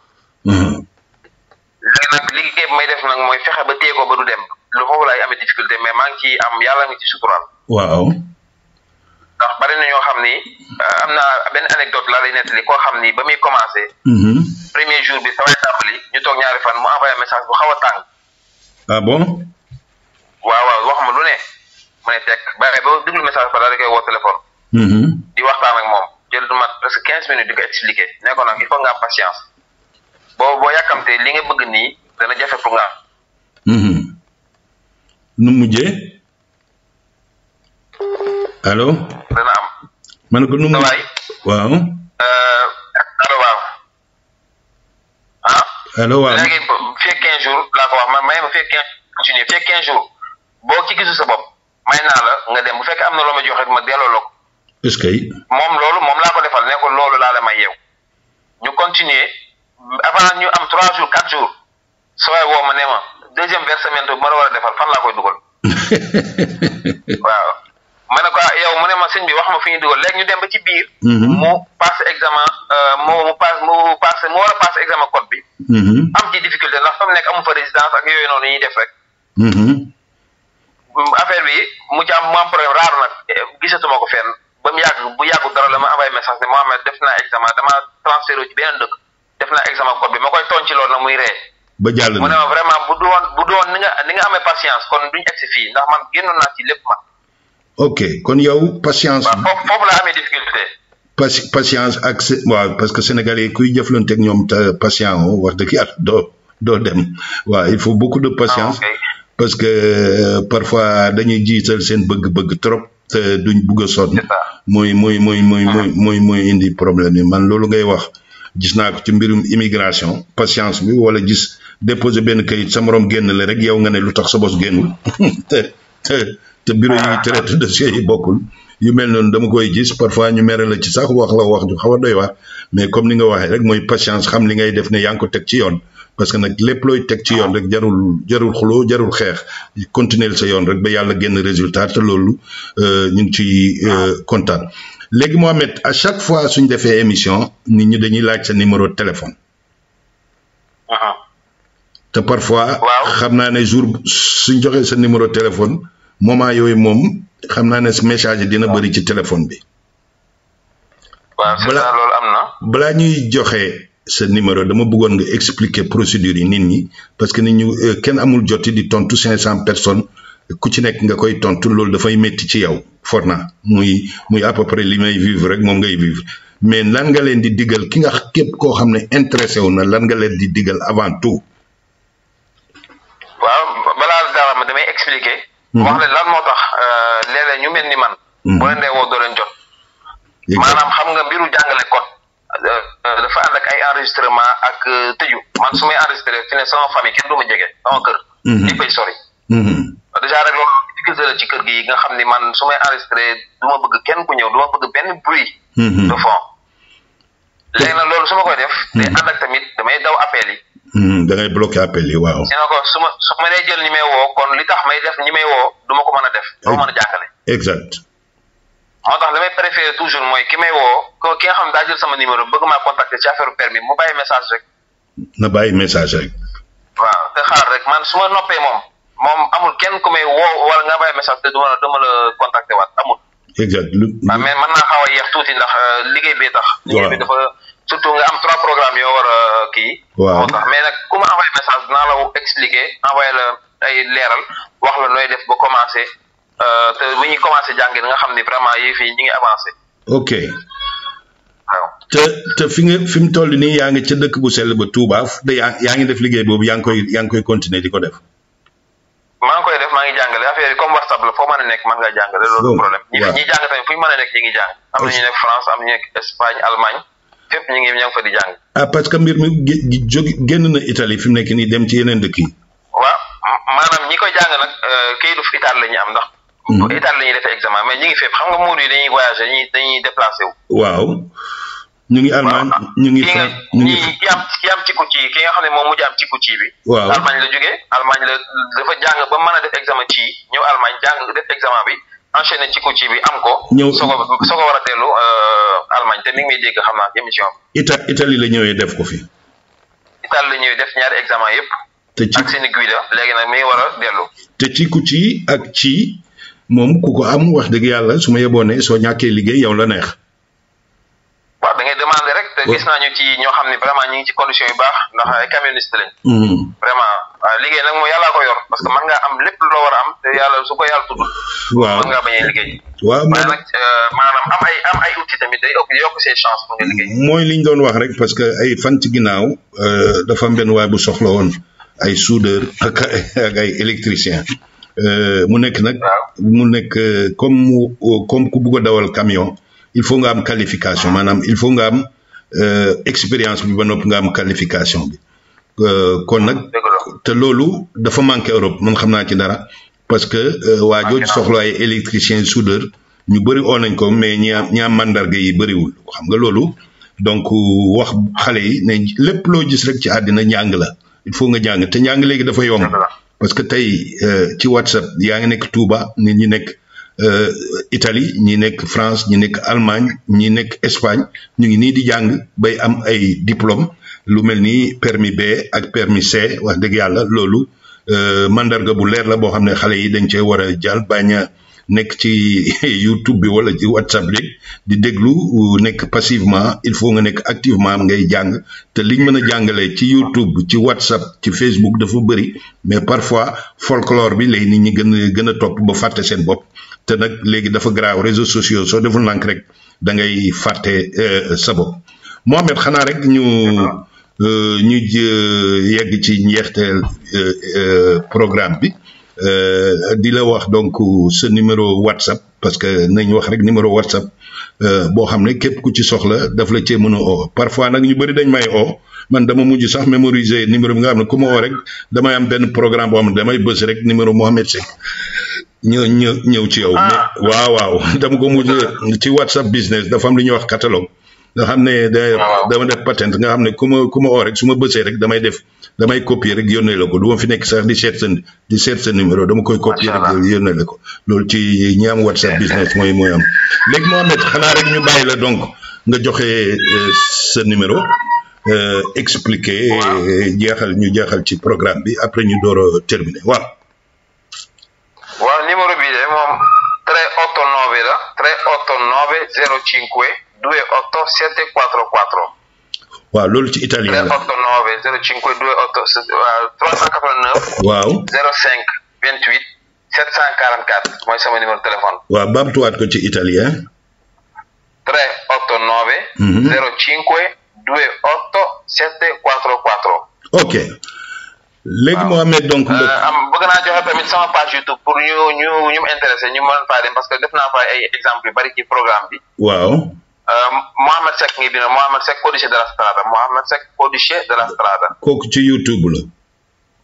léegi nag liggéey bi may def nag mooy fexe ba téye ko ba du dem lu foofu laay amee difficulté mais maa ngi ci am yàlla ngi ci suturaal. waaw. ndax bari na ñoo xam ni am na benn anecdote laa lay nettali koo xam ni ba muy commencé. premier jour bi samay tàmbali ñu toog ñaari fan mu envoyé message bu xaw a tàng. ah bon. waaw wax ma lu ne mu ne teg ba déglu message ba daal di koy woo téléphone. di waxtaan ak moom jël du mat presque 15 minutes di ko expliqué ne ko nag il faut nga am patience boo yàkkamtee li nga bëgg nii dana jafe pour nga am. nu mujjee allo. dana am. ma ne ko nu mujjee waaw. allo waaw. allo waaw. léegi fii 15 jours laa ko wax may ma fii 15 continuer fii 15 jours. boo ci gisu sa bopp may naa la nga dem bu fekkee am na loo ma jox rek ma delloo la ko. est-ce que. moom laa ko defal ne ko loolu laa la may yeew ñu continuer avant ñu am 3 jours 4 jours soo woo ma ne ma deuxième versement bu ma la war a defal fan laa koy dugal. waaw ma ne ko yow mu ne ma sëñ bi wax ma fi ñuy dugal léegi ñu dem ba ci biir. mu passé examen mu war a passé examen code bi. am ci difficulté ndax fa mu nekk amu fa résidence ak yooyu noonu ñuy def rek. affaire bi mu ci am problème rare nag gisatuma ko fenn ba bu yàggu dara la ma envoyé message ne Mohamed def naa examen dama transféré ci beneen dëkk def naa examen code bi ma koy toon ci loolu nag muy ree ba jàll mu ne ma vraiment bu doon ni nga amee patience kon duñ egsi fii ndax man génnoon naa ci lépp man. ok kon yow patience. foofu laa amee difficulté. patience ak waaw parce que sénégalais kuy jëflante ak ñoom te patient wax dëgg yàlla doo dem waaw il faut beaucoup de patience. parce que parfois dañuy jiital seen bëgg-bëgg trop te duñ bugg a sonn mooy indi problème yi man loolu ngay wax gis naa ko ci mbirum immigration patience bi wala gis déposer benn kayit sa morom génn la rek yow nga ne lu tax sa bos génnul te bureau yi traité dossier yi bokkul yu mel noonu dama koy gis parfois ñu mere la ci sax wax la wax ju xaw a doy waar mais comme ni nga waxee rek mooy patience xam li ngay def ne yaa ngi ko teg ci yoon parce que nag lépp looy teg ci yoon rek jarul xuloo jarul xeex continuer sa yoon rek ba yàlla génn résultat te loolu ñu ngi ciy kontaan léegi Mohamed à chaque fois suñ defee émission nit ñi dañuy laaj sa numéro de téléphone te parfois xam naa ne jour suñ joxee sa numéro téléphone moment yooyu moom xam naa ne message dina bëri ci téléphone bi. waaw c'est ça loolu am na. balaa ñuy joxe sa numéro dama bëggoon nga expliquer procédure yi nit ñi parce que nit ñu kenn amul joti di tontu 500 personnes ku ci nekk nga koy tontu loolu dafay métti ci yow for naa muy à peu près li may vivre rek moom ngay vivre mais lan nga leen di digal ki nga képp koo xam ne intéressé wu na lan nga leen di digal avant tout. waaw balaa dara ma damay expliquer. wax leen lan moo tax léeg-léeg ñu mel ni man. boo leen dee woo doo leen jot. maanaam xam nga mbiru jàngale code dafa ànd ak ay enregistrement ak tëju man su may enregistré fi ne sama famille kenn du ma jege sama kër. ñëppay sori. déjà rek loolu difficulté la ci kër gi nga xam ni man su may enregistré du ma bëgg kenn ku ñëw du ma bëgg benn bruit. de fond. léegi nag loolu su ma koy def. day ànd ak tamit damay daw appel yi. da ngay bloqué appel yi waaw. sinon ko su ma dee jël ñi may woo kon li tax may def ñi may woo du ma ko mën a def. du ma mën a jàngale. exact. moo tax damay préféré toujours mooy ki may woo ki nga xam ne daa jël sama numéro bëgg maa contacter ci affaire permis mu bàyyi message rek. na bàyyi message rek. waaw te xaar rek man su ma noppee moom amul kenn ku may woo wala nga bàyyi message te du ma la contacter waat amul. exact waaw mais mën naa xaw a yéex tuuti ndax liggéey bi tax. liggéey bi dafa surtout nga am 3 programmes yoo war a kii. waaw moo tax mais nag ku ma envoyé message dinaa la expliquer envoyé la ay leeral wax la nooy def ba commencer. te bu ñuy commencé jàng nga xam ni vraiment yii fii ñi ngi avancé. ok. waaw te fi mu toll nii yaa ngi ca dëkk bu sell ba Touba yaa ngi def liggéey boobu yaa ngi koy continuer di ko def. maa ngi koy def maa ngi jàngale affaire yi comme WhatsApp la foo mën a nekk mën ngaa jàngale loolu problème. ñi jàng tamit fu ñu mën a nekk ñi ngi jàng. am na ñu nekk France am ñu nekk Espagne Allemagne fépp ña ngi fa di jàng. parce que mbir mi génn na Italie fi mu nekk nii dem ci yeneen dëkk yi. waaw maanaam ñi koy jàng nag kayitu Italie la ñu am ndax. Italie la ñuy defee examen mais ñu ngi fépp xam nga muur yi dañuy voyager dañuy déplacé wu. waaw ñu ngi Allemagne ñu ngi France ki am cikku ci ki nga xam ne moom mujj am cikku ci bi. waaw Allemagne la jógee Allemagne la dafa jàng ba mën a def examen ci ñëw Allemagne jàng def examen bi enchaîné cikku ci bi am ko. ñëw soo ko war a dellu Allemagne te mi ngi may dégg xam naa émission bi. Italie la ñëwee def ko fi. Italie la ñëwee def ñaari examen yëpp. te ci ak seen i guida léegi nag mi ngi war a dellu. te cikku ci ak ci. moom ku ko am wax dëgg yàlla su ma yeboo ne soo ñàkkee liggéey yow la neex. waaw da ngay demander rek te gis naa ñu ci ñoo xam ne vraiment ñu ngi ci condition yu baax ndax ay camionnistes lañ. vraiment liggéey nag moom yàllaa ko yor parce que mën ngaa am lépp loo war a am te yàlla su ko yàlla tudd. waaw mën ngaa bañ a liggéey. waaw mais nag maanaam am ay outils tamit day yokk ses chances pour nga liggéey. mooy li ñu doon wax rek parce que ay fan ci ginnaaw dafa am benn waay bu soxla woon ay soudeur ak ay électricien. mu nekk nag mu nekk comme ku bugg a dawal camion il faut nga am qualification maanaam il faut nga am expérience bi ba noppi nga am qualification bi kon nag te loolu dafa manqué Europe man xam naa ci dara parce que waa jooju soxla ay électricien soudeur ñu bëri oo nañ ko mais ñi am mandarga yi bëriwul xam nga loolu donc wax xale yi ne lépp loo gis rek ci àddina njàng la il faut nga jàng te njàng léegi dafa yomb parce que tey ci WhatsApp yaa ngi nekk Touba nit ñi nekk Italie ñi nekk France ñi nekk Allemagne ñi nekk Espagne ñu ngi nii di jàng bay am ay diplôme lu mel ni permis B ak permis C wax dëgg yàlla loolu mandarga bu leer la boo xam ne xale yi dañ cee war a jàll bañ a nekk ci YouTube bi wala ci WhatsApp rek di déglu nekk passivement il faut nga nekk activement ngay jàng te liñ mën a jàngale ci YouTube ci WhatsApp ci Facebook dafa bëri mais parfois folklore bi lay nit ñi gën a topp ba fàtte seen bopp te nag léegi dafa graaw réseaux sociaux soo deful nank rek da ngay fàtte sa bopp Mohamed xanaa rek ñu yegg ci njeexteel programme bi di la wax donc ce numéro WhatsApp parce que nañ wax rek numéro WhatsApp boo xam ne képp ku ci soxla daf la cee mën a oo parfois nag ñu bëri dañ may oo man dama mujj sax mémoriser numéro bi nga xam ne ku ma oo rek damay am benn programme boo xam ne damay bës rek numéro Mohamed Seck ñëw ci yow. waaw dama ko mujj ci WhatsApp business dafa am lu ñuy wax catalogue nga xam ne dama def patente nga xam ne ku ma oo rek su ma bësee rek damay copier rek yónnee la ko du ma fi nekk sax di seet sa numéro dama koy copier rek yónnee la ko loolu ci ñi am WhatsApp business mooy am léegi Mohamed xanaa rek ñu bàyyi la donc nga joxe sa numéro expliquer jeexal ñu jeexal ci programme bi après ñu door a terminer waaw numéro bi de moom 389 la 389 05 28744 waaw loolu ci italien la 389 05 389 waaw 05 28 744 mooy sama numéro téléphone. waaw baamtuwaat ko ci italien 389 05 28744 ok léegi Mohamed donc bëgg naa joxe tamit sama page YouTube pour ñu intéressé ñu mën faa dem parce que def naa fa ay exemple yu bari ci programme bi waaw Mohamed Seck ngi bind Mohamed Seck codice de la strada Mohamed Seck codice de la strada kooku ci YouTube la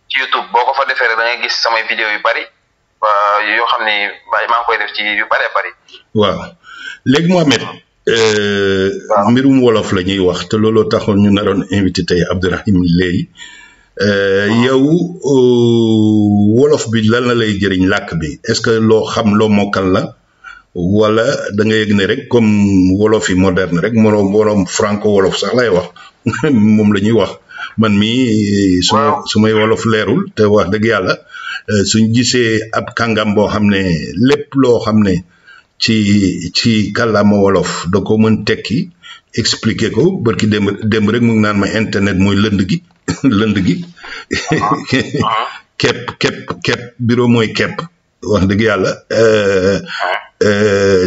ci YouTube boo ko fa defee rek da ngay gis samay vidéo yu bari yoo xam ni maa ngi koy def ci yu bëree bëri waaw léegi Mohamed mbirum wolof la ñuy wax te looloo taxoon ñu naroon invité tey Abdourahim Leye yow wolof bi lan la lay jëriñ làkk bi est-ce que loo xam loo mokkal la wala da nga yëg ne rek comme wolof yi moderne rek moroom franco wolof sax lay wax moom la ñuy wax man mi su may wolof leerul te wax dëgg yàlla suñ gisee ab kàngam boo xam ne lépp loo xam ne ci kàllaama wolof da ko mën tekki expliquer ko barki démb rek mu ngi naan ma internet mooy lënd gi lënd gi kepp bureau mooy kepp wax dëgg yàlla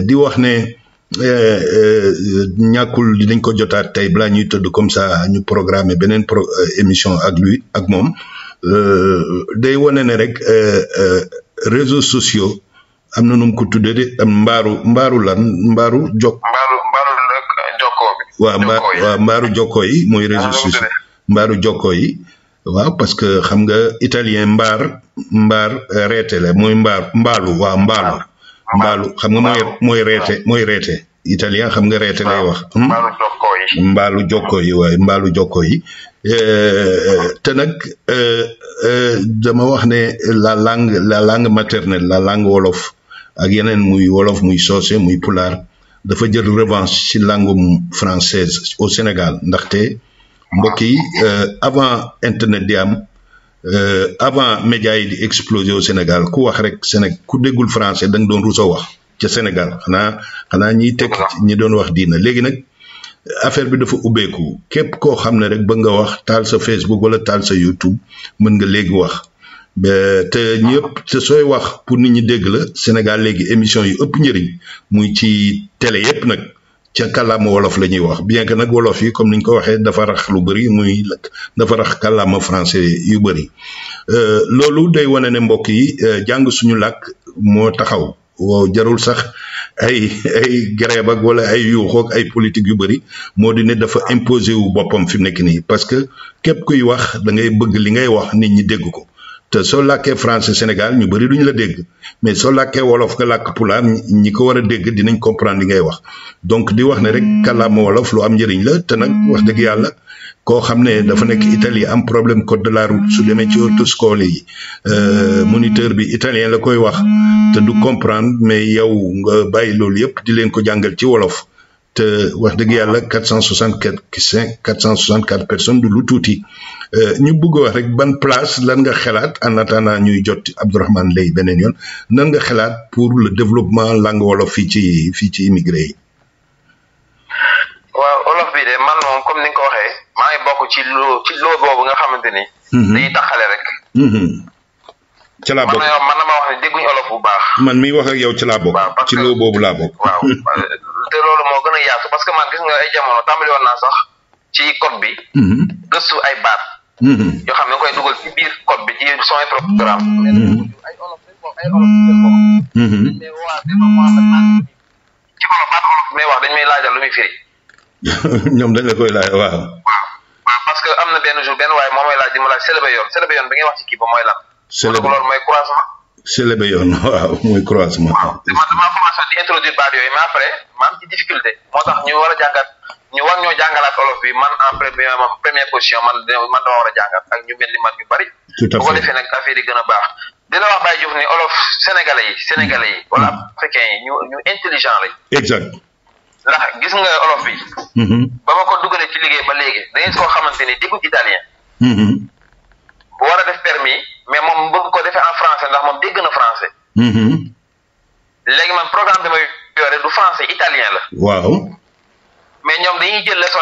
di wax ne ñàkkul dinañ ko jotaat tey balaa ñuy tëdd comme ça ñu programmer beneen émission ak moom day wane ne rek réseaux sociaux am na nu mu ko tuddee de am mbaaru jokkoo bi waaw mbaaru jokkoo yi mooy réseaux sociaux mbaaru jokkoo yi waaw parce que xam nga italien mbaar reete la mooy mbaalu xam nga mooy reete italien xam nga reete lay wax mbaalu jokkoo yi waaye mbaalu jokkoo yi te nag dama wax ne la langue maternelle la langue wolof ak yeneen muy wolof muy soose muy pulaar dafa jël revanche ci langue française au Sénégal ndaxte mbokk yi avant internet di am avant médias yi di exploser au Sénégal ku wax rek ku déggul français da nga doon rusa wax ca Sénégal xanaa ñiy teg ñi doon wax diina léegi nag affaire bi dafa ubbeeku képp koo xam ne rek ba nga wax taal sa Facebook wala taal sa YouTube mën nga léegi wax te ñëpp te sooy wax pour nit ñi dégg la Sénégal léegi émission yu ëpp njëriñ muy ci télé yépp nag ca kàllaama wolof la ñuy wax bien que nag wolof yi comme niñ ko waxee dafa rax lu bëri muy dafa rax kàllaama français yu bëri loolu day wane ne mbokk yi jàng suñu làkk moo taxaw waaw jarul sax ay grève ak wala ay yuuxoog ay politique yu bëri moo di ne dafa imposer wu boppam fi mu nekk nii parce que képp kuy wax da ngay bëgg li ngay wax nit ñi dégg ko te soo làkkee français Sénégal ñu bëri duñu la dégg mais soo làkkee wolof nga làkk pulaar ñi ko war a dégg dinañ comprendre li ngay wax donc di wax ne rek kàllaama wolof lu am njëriñ la te nag wax dëgg yàlla koo xam ne dafa nekk Italie am problème code de la route su demee ci autoscole yi moniteur bi italien la koy wax te du comprendre mais yow nga bàyyi loolu yëpp di leen ko jàngal ci wolof te wax dëgg yàlla 464 personnes du lu tuuti ñu bëgg wax rek ban place lan nga xalaat en attendant ñuy jot Abdourahmane Leye beneen yoon nan nga xalaat pour le développement langue wolof fii ci immigré yi. waaw wolof bi de man moom comme ni nga ko waxee maa ngi bokk ci loo boobu nga xamante ni. dañuy taxale rek. ca laa bokk man na ma wax ne dégguñu wolof bu baax. man miy wax ak yow ci laa bokk. ci loo boobu laa bokk. waaw te loolu moo gën a yaatu parce que man gis nga ay jamono tàmbali woon naa sax ci code bi. gëstu ay baat. yoo xam ne nga koy dugal ci biir code bi ci son programme. ay olof ci wolof baat olof may wax dañ may laajal lu muy firi. ñoom dañ la koy laaj waaw. parce que am na benn jour benn waaye moo may laaj di ma laaj selebe yoon bi ngay wax ci kii ba mooy lan. selebe loolu mooy croisement. selebe yoon waaw mooy croisement. waaw damaa commencé di introduire baat yooyu mais après ma am ci difficulté moo tax ñu war a jàngat ñu war ñoo jàngalaat olof bi man en première position man dama war a jàngat ak ñu mel ni man ñu bari. tout à fait bu ko defee nag affaire yi gën a baax. dina wax Baye Diouf ni olof sénégalais yi wala africains yi ñu intelligent lañ. exact. ndax gis nga olof bi. ba ma ko dugalee ci liggéey ba léegi da ngeen koo xamante ni déggut italien. bu war a def permis mais moom bëgg ko defee en français ndax moom dégg na français. léegi man programme bi may yore du français italien la. waaw. mais ñoom dañuy jël leçon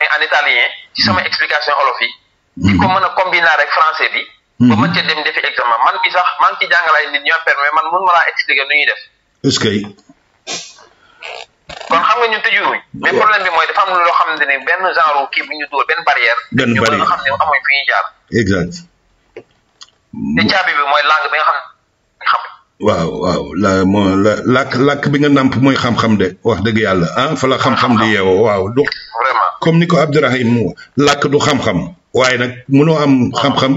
en italien ci sama explication olof yi. di ko mën a combiner rek français bi. ba mën ca dem defi examen man bi sax maa ngi ci jàngal ay nit ñoo permis man mun ma laa expliquer nu ñuy def. est-ce que. kon xam nga ñun tëjuwuñ. mais problème bi mooy dafa am loo xamante ni benn genre kii bu ñu dugal benn barrière. benn barrière ñu mën a xam ne amuñ fi ñuy jaar. exact. te caabi bi mooy langue bi nga xam xam. waaw waaw làkk bi nga nàmp mooy xam-xam de wax dëgg yàlla ah fa la xam-xam di yeewoo waaw du. vraiment comme ni ko Abdourahim làkk du xam-xam waaye nag mënoo am xam-xam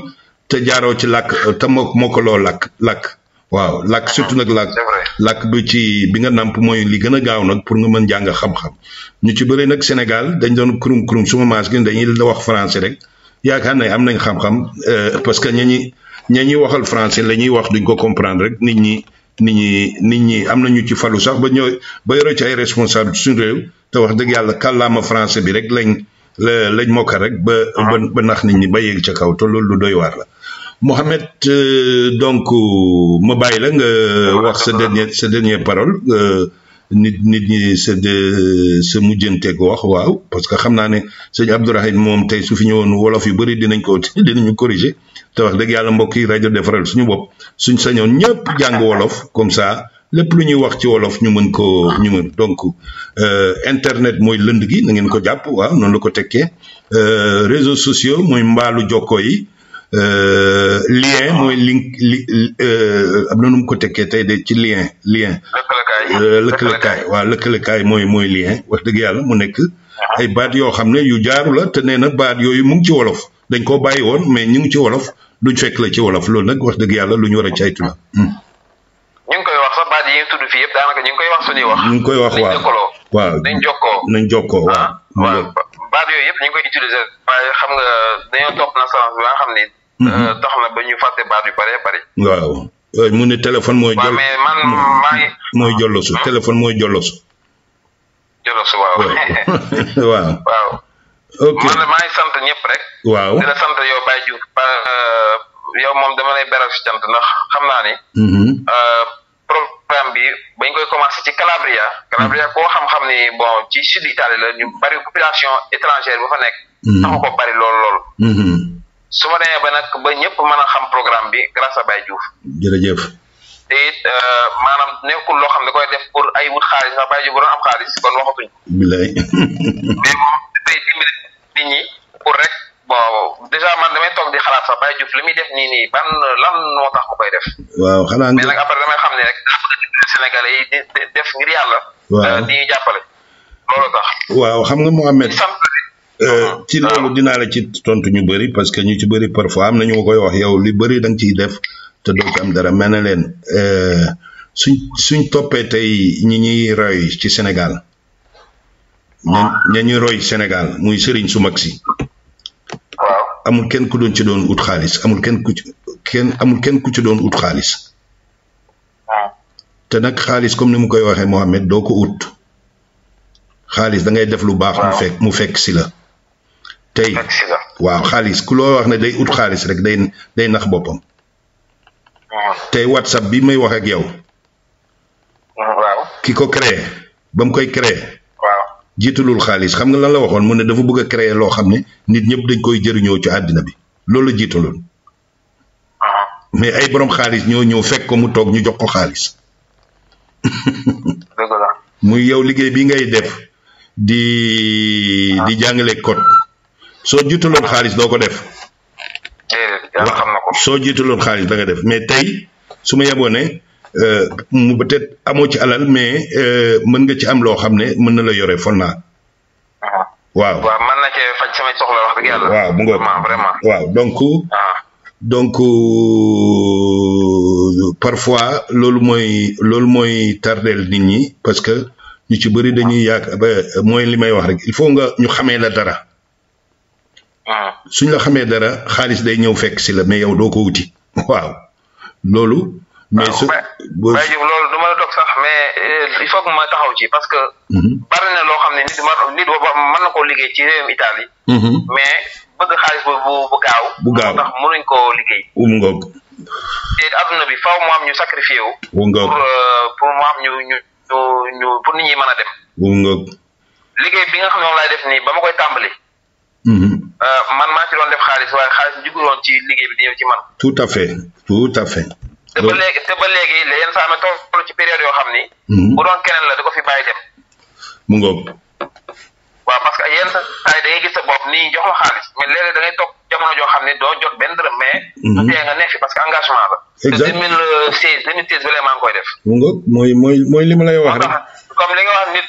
te jaaroo ci làkk te moo ko loo làkk waaw làkk surtout nag làkk bi nga nàmp mooy li gën a gaaw nag pour nga mën jàng xam-xam ñu ci bëri nag Sénégal dañ doon kurum suma maas gi dañuy la wax français rek yaakaar ne am nañ xam-xam parce que ñi waxal français la ñuy wax duñ ko comprendre rek nit ñi am nañu ci falu sax ba yore ci ay responsable suñu réew te wax dëgg yàlla kàllaama français bi rek lañ mokkal rek ba nax nit ñi ba yegg ca kaw te loolu lu doy waar la Mohamed donc ma bàyyi la nga wax sa dernière parole nit ñi sa mujjanteeg wax waaw parce que xam naa ne sëñ Abdourahim moom tey su fi ñëwoon wolof yu bëri dinañu corriger te wax dëgg yàlla mbokk yi rajo defaral suñu bopp suñ sañoon ñëpp jàng wolof comme ça lépp lu ñuy wax ci wolof ñu mën donc internet mooy lënd gi na ngeen ko jàpp waaw noonu la ko tekkee réseaux sociaux mooy mbaalu jokko yi lien mooy am na nu mu ko tekkee tey de ci lien lëkkalekaay mooy lien wax dëgg yàlla mu nekk ay baat yoo xam ne yu jaaru la te nee na baat yooyu mu ngi ci wolof dañ koo bàyyi woon mais ñu ngi ci wolof duñ fekk la ci wolof loolu nag wax dëgg yàlla lu ñu war a caytu la. ñu ngi koy wax sax baat yi ñu tudd fii yëpp daanaka ñu ngi koy wax suñuy wax. ñu ngi koy wax waaw nañ jokkoo waaw. baat yooyu yëpp ñu ngi koy utiliser waaye xam nga dañoo topp nasaraan bi nga xam ni. tax na ba ñu fàtte baat yu bëree bëri. waaw mu ne téléphone mooy. waaw mais man maa ngi. mooy jollosu téléphone mooy jollosu. jollosu waaw. waaw. ok man maa ngi sant ñëpp rek. waaw di la sant yow Baye Diouf yow moom dama lay beral si cant ndax xam naa ni. programme bi bañ koy commencé ci Calabria. Calabria koo xam-xam ni bon ci sud Italie la ñu bari population étrangère bu fa nekk. taxu ko bari lool. su ma demee ba nag ba ñëpp mën a xam programme bi grâce à Baye Diouf. jërëjëf. te it maanaam nekkul loo xam ne koy def pour ay wut xaalis ndax Baye Diouf bu doon am xaalis kon waxatuñ. bilaay. mais moom dafay dimbali nit ñi pour rek bon déjà man damay toog di xalaat sax Baye Diouf li muy def nii lan moo tax mu koy def. waaw xanaa mais nag après damay xam ne rek daa bëgg a dimbali Sénégalais yi di def ngir yàlla. waaw di ñu jàppale loolu tax. waaw xam nga Mohamed. ci loolu dinaa la ci tontu ñu bëri parce que ñu ci bëri parfois am na ñu ma koy wax yow li bëri da nga ciy def te doo ci am dara mel na leen suñ toppee tey ñi ñuy roy ci Sénégal ña ñuy roy Sénégal muy sëriñ su mag si amul kenn ku doon ci doon ut xaalis amul kenn ku ci doon ut xaalis te nag xaalis comme ni mu koy waxee Mohamed doo ko ut xaalis da ngay def lu baax mu fekk si la tey waaw xaalis ku loo wax ne day ut xaalis rek day nax boppam tey WhatsApp bi may wax ak yow ki ko créé ba mu koy créé jiitalul xaalis xam nga lan la waxoon mu ne dafa bëgg a créé loo xam ne nit ñëpp dañ koy jëriñoo ci àddina bi loolu la jiitaloon mais ay borom xaalis ñoo ñëw fekk ko mu toog ñu jox ko xaalis muy yow liggéey bi ngay def di jàngale code soo jiitaloon xaalis doo ko def soo jiitaloon xaalis da nga def mais tey su ma yeboo ne mu peut-être amoo ci alal mais mën nga ci am loo xam ne mën na la yore fol naa waaw mën na cee faj samay soxla wax dëgg yàlla waaw bu nga vraiment waaw donc parfois loolu mooy tardeel nit ñi parce que ñu ci bëri dañuy yaakaar mooy li may wax rek il faut nga ñu xamee la dara suñ la xamee dara xaalis day ñëw fekk si la mais yow doo ko wuti waaw loolu mais Baye Diouf loolu du ma la dog sax mais il faut que ma taxaw ci parce que bari na loo xam ne nit mën na koo liggéey ci réewum Italie mais bëgg xaalis bu gaaw tax mënuñ koo liggéey ngoog te adduna bi faaw mu am ñu sacrifié wu pour mu am ñu pour nit ñi mën a dem ngoog liggéey bi nga xam ne moom laay def nii ba ma koy tàmbali man maa ci doon def xaalis waaye xaalis bi juguloon ci liggéey bi di ñëw ci man tout à fait te ba léegi yenn saa ma toll ci période yoo xam ni bu doon keneen la da ko fi bàyyi dem mu ngoog waaw parce que yenn saa yi da ngay gis sa bopp nii jox la xaalis mais léeg-léeg da ngay toog jamono joo xam ne doo jot benn dërëm mais du tee nga nekk fi parce que engagement la te 2016 ba léegi maa ngi koy def mu ngoog mooy li ma lay wax rek comme li nga wax nit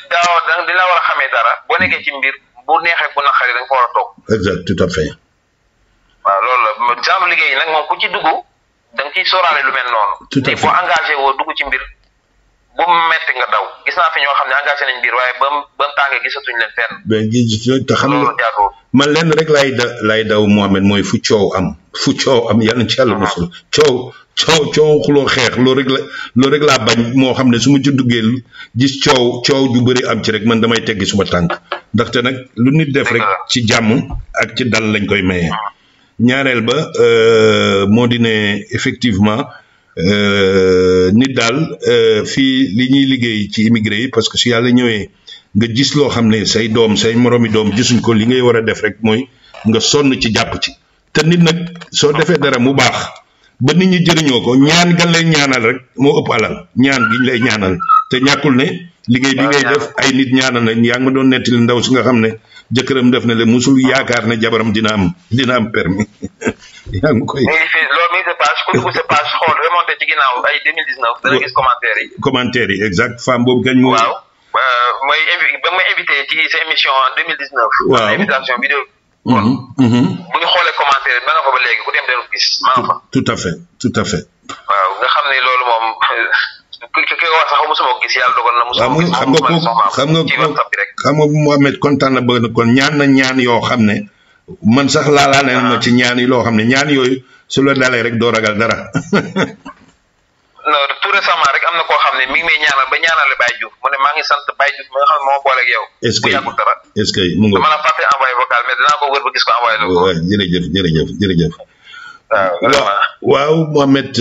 dina war a xamee dara boo nekkee ci mbir bu neexee bu naqari da nga ko war a toog exact tout à fait waaw loolu la genre liggéey yi nag moom ku ci dugg da nga ciy sóoraale lu mel noonu tout à fait boo engagé woo dugg ci mbir bu metti nga daw gis naa fi ñoo xam ne engagé nañ mbir waaye ba tàngee gisatuñ leen fenn te xam nga man lenn rek lay daw Mohamed mooy fu coow am yàlla na ci yàlla mosul coow xuloo xeex loolu rek laa bañ moo xam ne su ma ci duggee gis coow ju bëri am ci rek man damay teggi suma tànk ndaxte nag lu nit def rek ci jàmm ak ci dal lañ koy maye ñaareel ba moo di ne effectivement nit daal fii li ñuy liggéey ci immigré yi parce que su yàlla ñëwee nga gis loo xam ne say moroomi doom gisuñ ko li ngay war a def rek mooy nga sonn ci jàpp ci te nit nag soo defee dara mu baax ba nit ñi jëriñoo ko ñaan gan lay ñaanal rek moo ëpp alal ñaan giñ lay ñaanal te ñàkkul ne liggéey bi ngay def ay nit ñaanal nañ yaa ngi ma doon nettali ndaw si nga xam ne jëkkëram def na le musul yaakaar ne jabaram dina am permis yaa ngi koy loolu mi ngi sa page ku dugg sa page xool remonté ci ginnaaw ay 2019 dana gis commentaire yi exact femme boobu kañ moo waaw ba may invité ci sa émission en 2019 waaw invitation vidéo bu ñu xoolee commentaire ba nga fa ba léegi ku dem denu gis maa nga fa tout à fait waaw nga xam ne loolu moom ki ko wax sax mosuma ko gis yàlla dogal na mosuma gis xam nga Mohamed kontaan na bëgg na kon ñaan yoo xam ne man sax laalaa ne ma ci ñaan yi loo xam ne ñaan yooyu su la dalee rek doo ragal dara non tout récemment rek am na koo xam ne mi ngi may ñaanal ba ñaanale Baye Diouf mu ne maa ngi sant Baye Diouf mi nga xam ne moo boole ak yow bu yàggul dara est-ce que mu nga dama la fàtte envoyé vocal mais dinaa ko wër ba gis ko envoyé la ko jërëjëf waaw Mohamed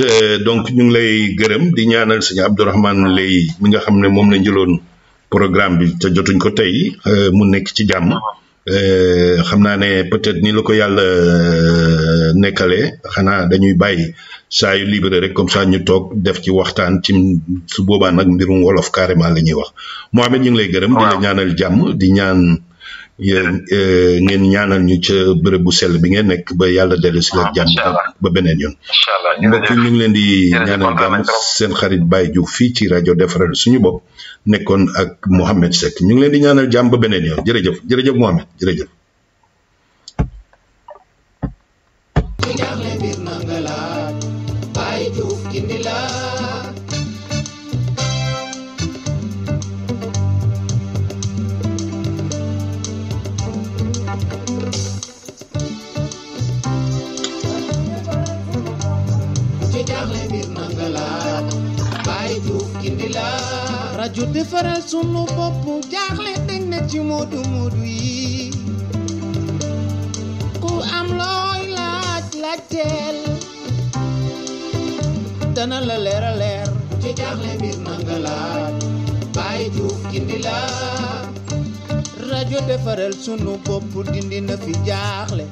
donc ñu ngi lay gërëm di ñaanal sëñ Abdourahmane Lay mi nga xam ne moom la jëloon programme bi te jotuñ ko tey mu nekk ci jàmm xam naa ne peut-être ni la ko yàlla nekkalee xanaa dañuy bàyyi saa yu libéré rek comme ça ñu toog def ci waxtaan ci su boobaa nag mbirum wolof carrément la ñuy wax Mohamed ñu ngi lay gërëm di la ñaanal jàmm di ñaan ngeen ñaanal ñu ca bërëb bu sell bi ngeen nekk ba yàlla dellu si la jàmm ba beneen yoon mbokk ñu ngi leen di ñaanal jàmm seen xarit Baye Diouf fii ci rajo Defaral suñu bopp nekkoon ak Mohamed Seck ñu ngi leen di ñaanal jàmm ba beneen yoon jërëjëf Mohamed jërëjëf rajo Defaral sunu bopp jaaxle dañ na ci moodu yi ku am looy laajteel dana la leer ci jaaxle mbir na nga laaj Baye Diouf gindi la rajo Defaral sunu bopp dindi na fi jaaxle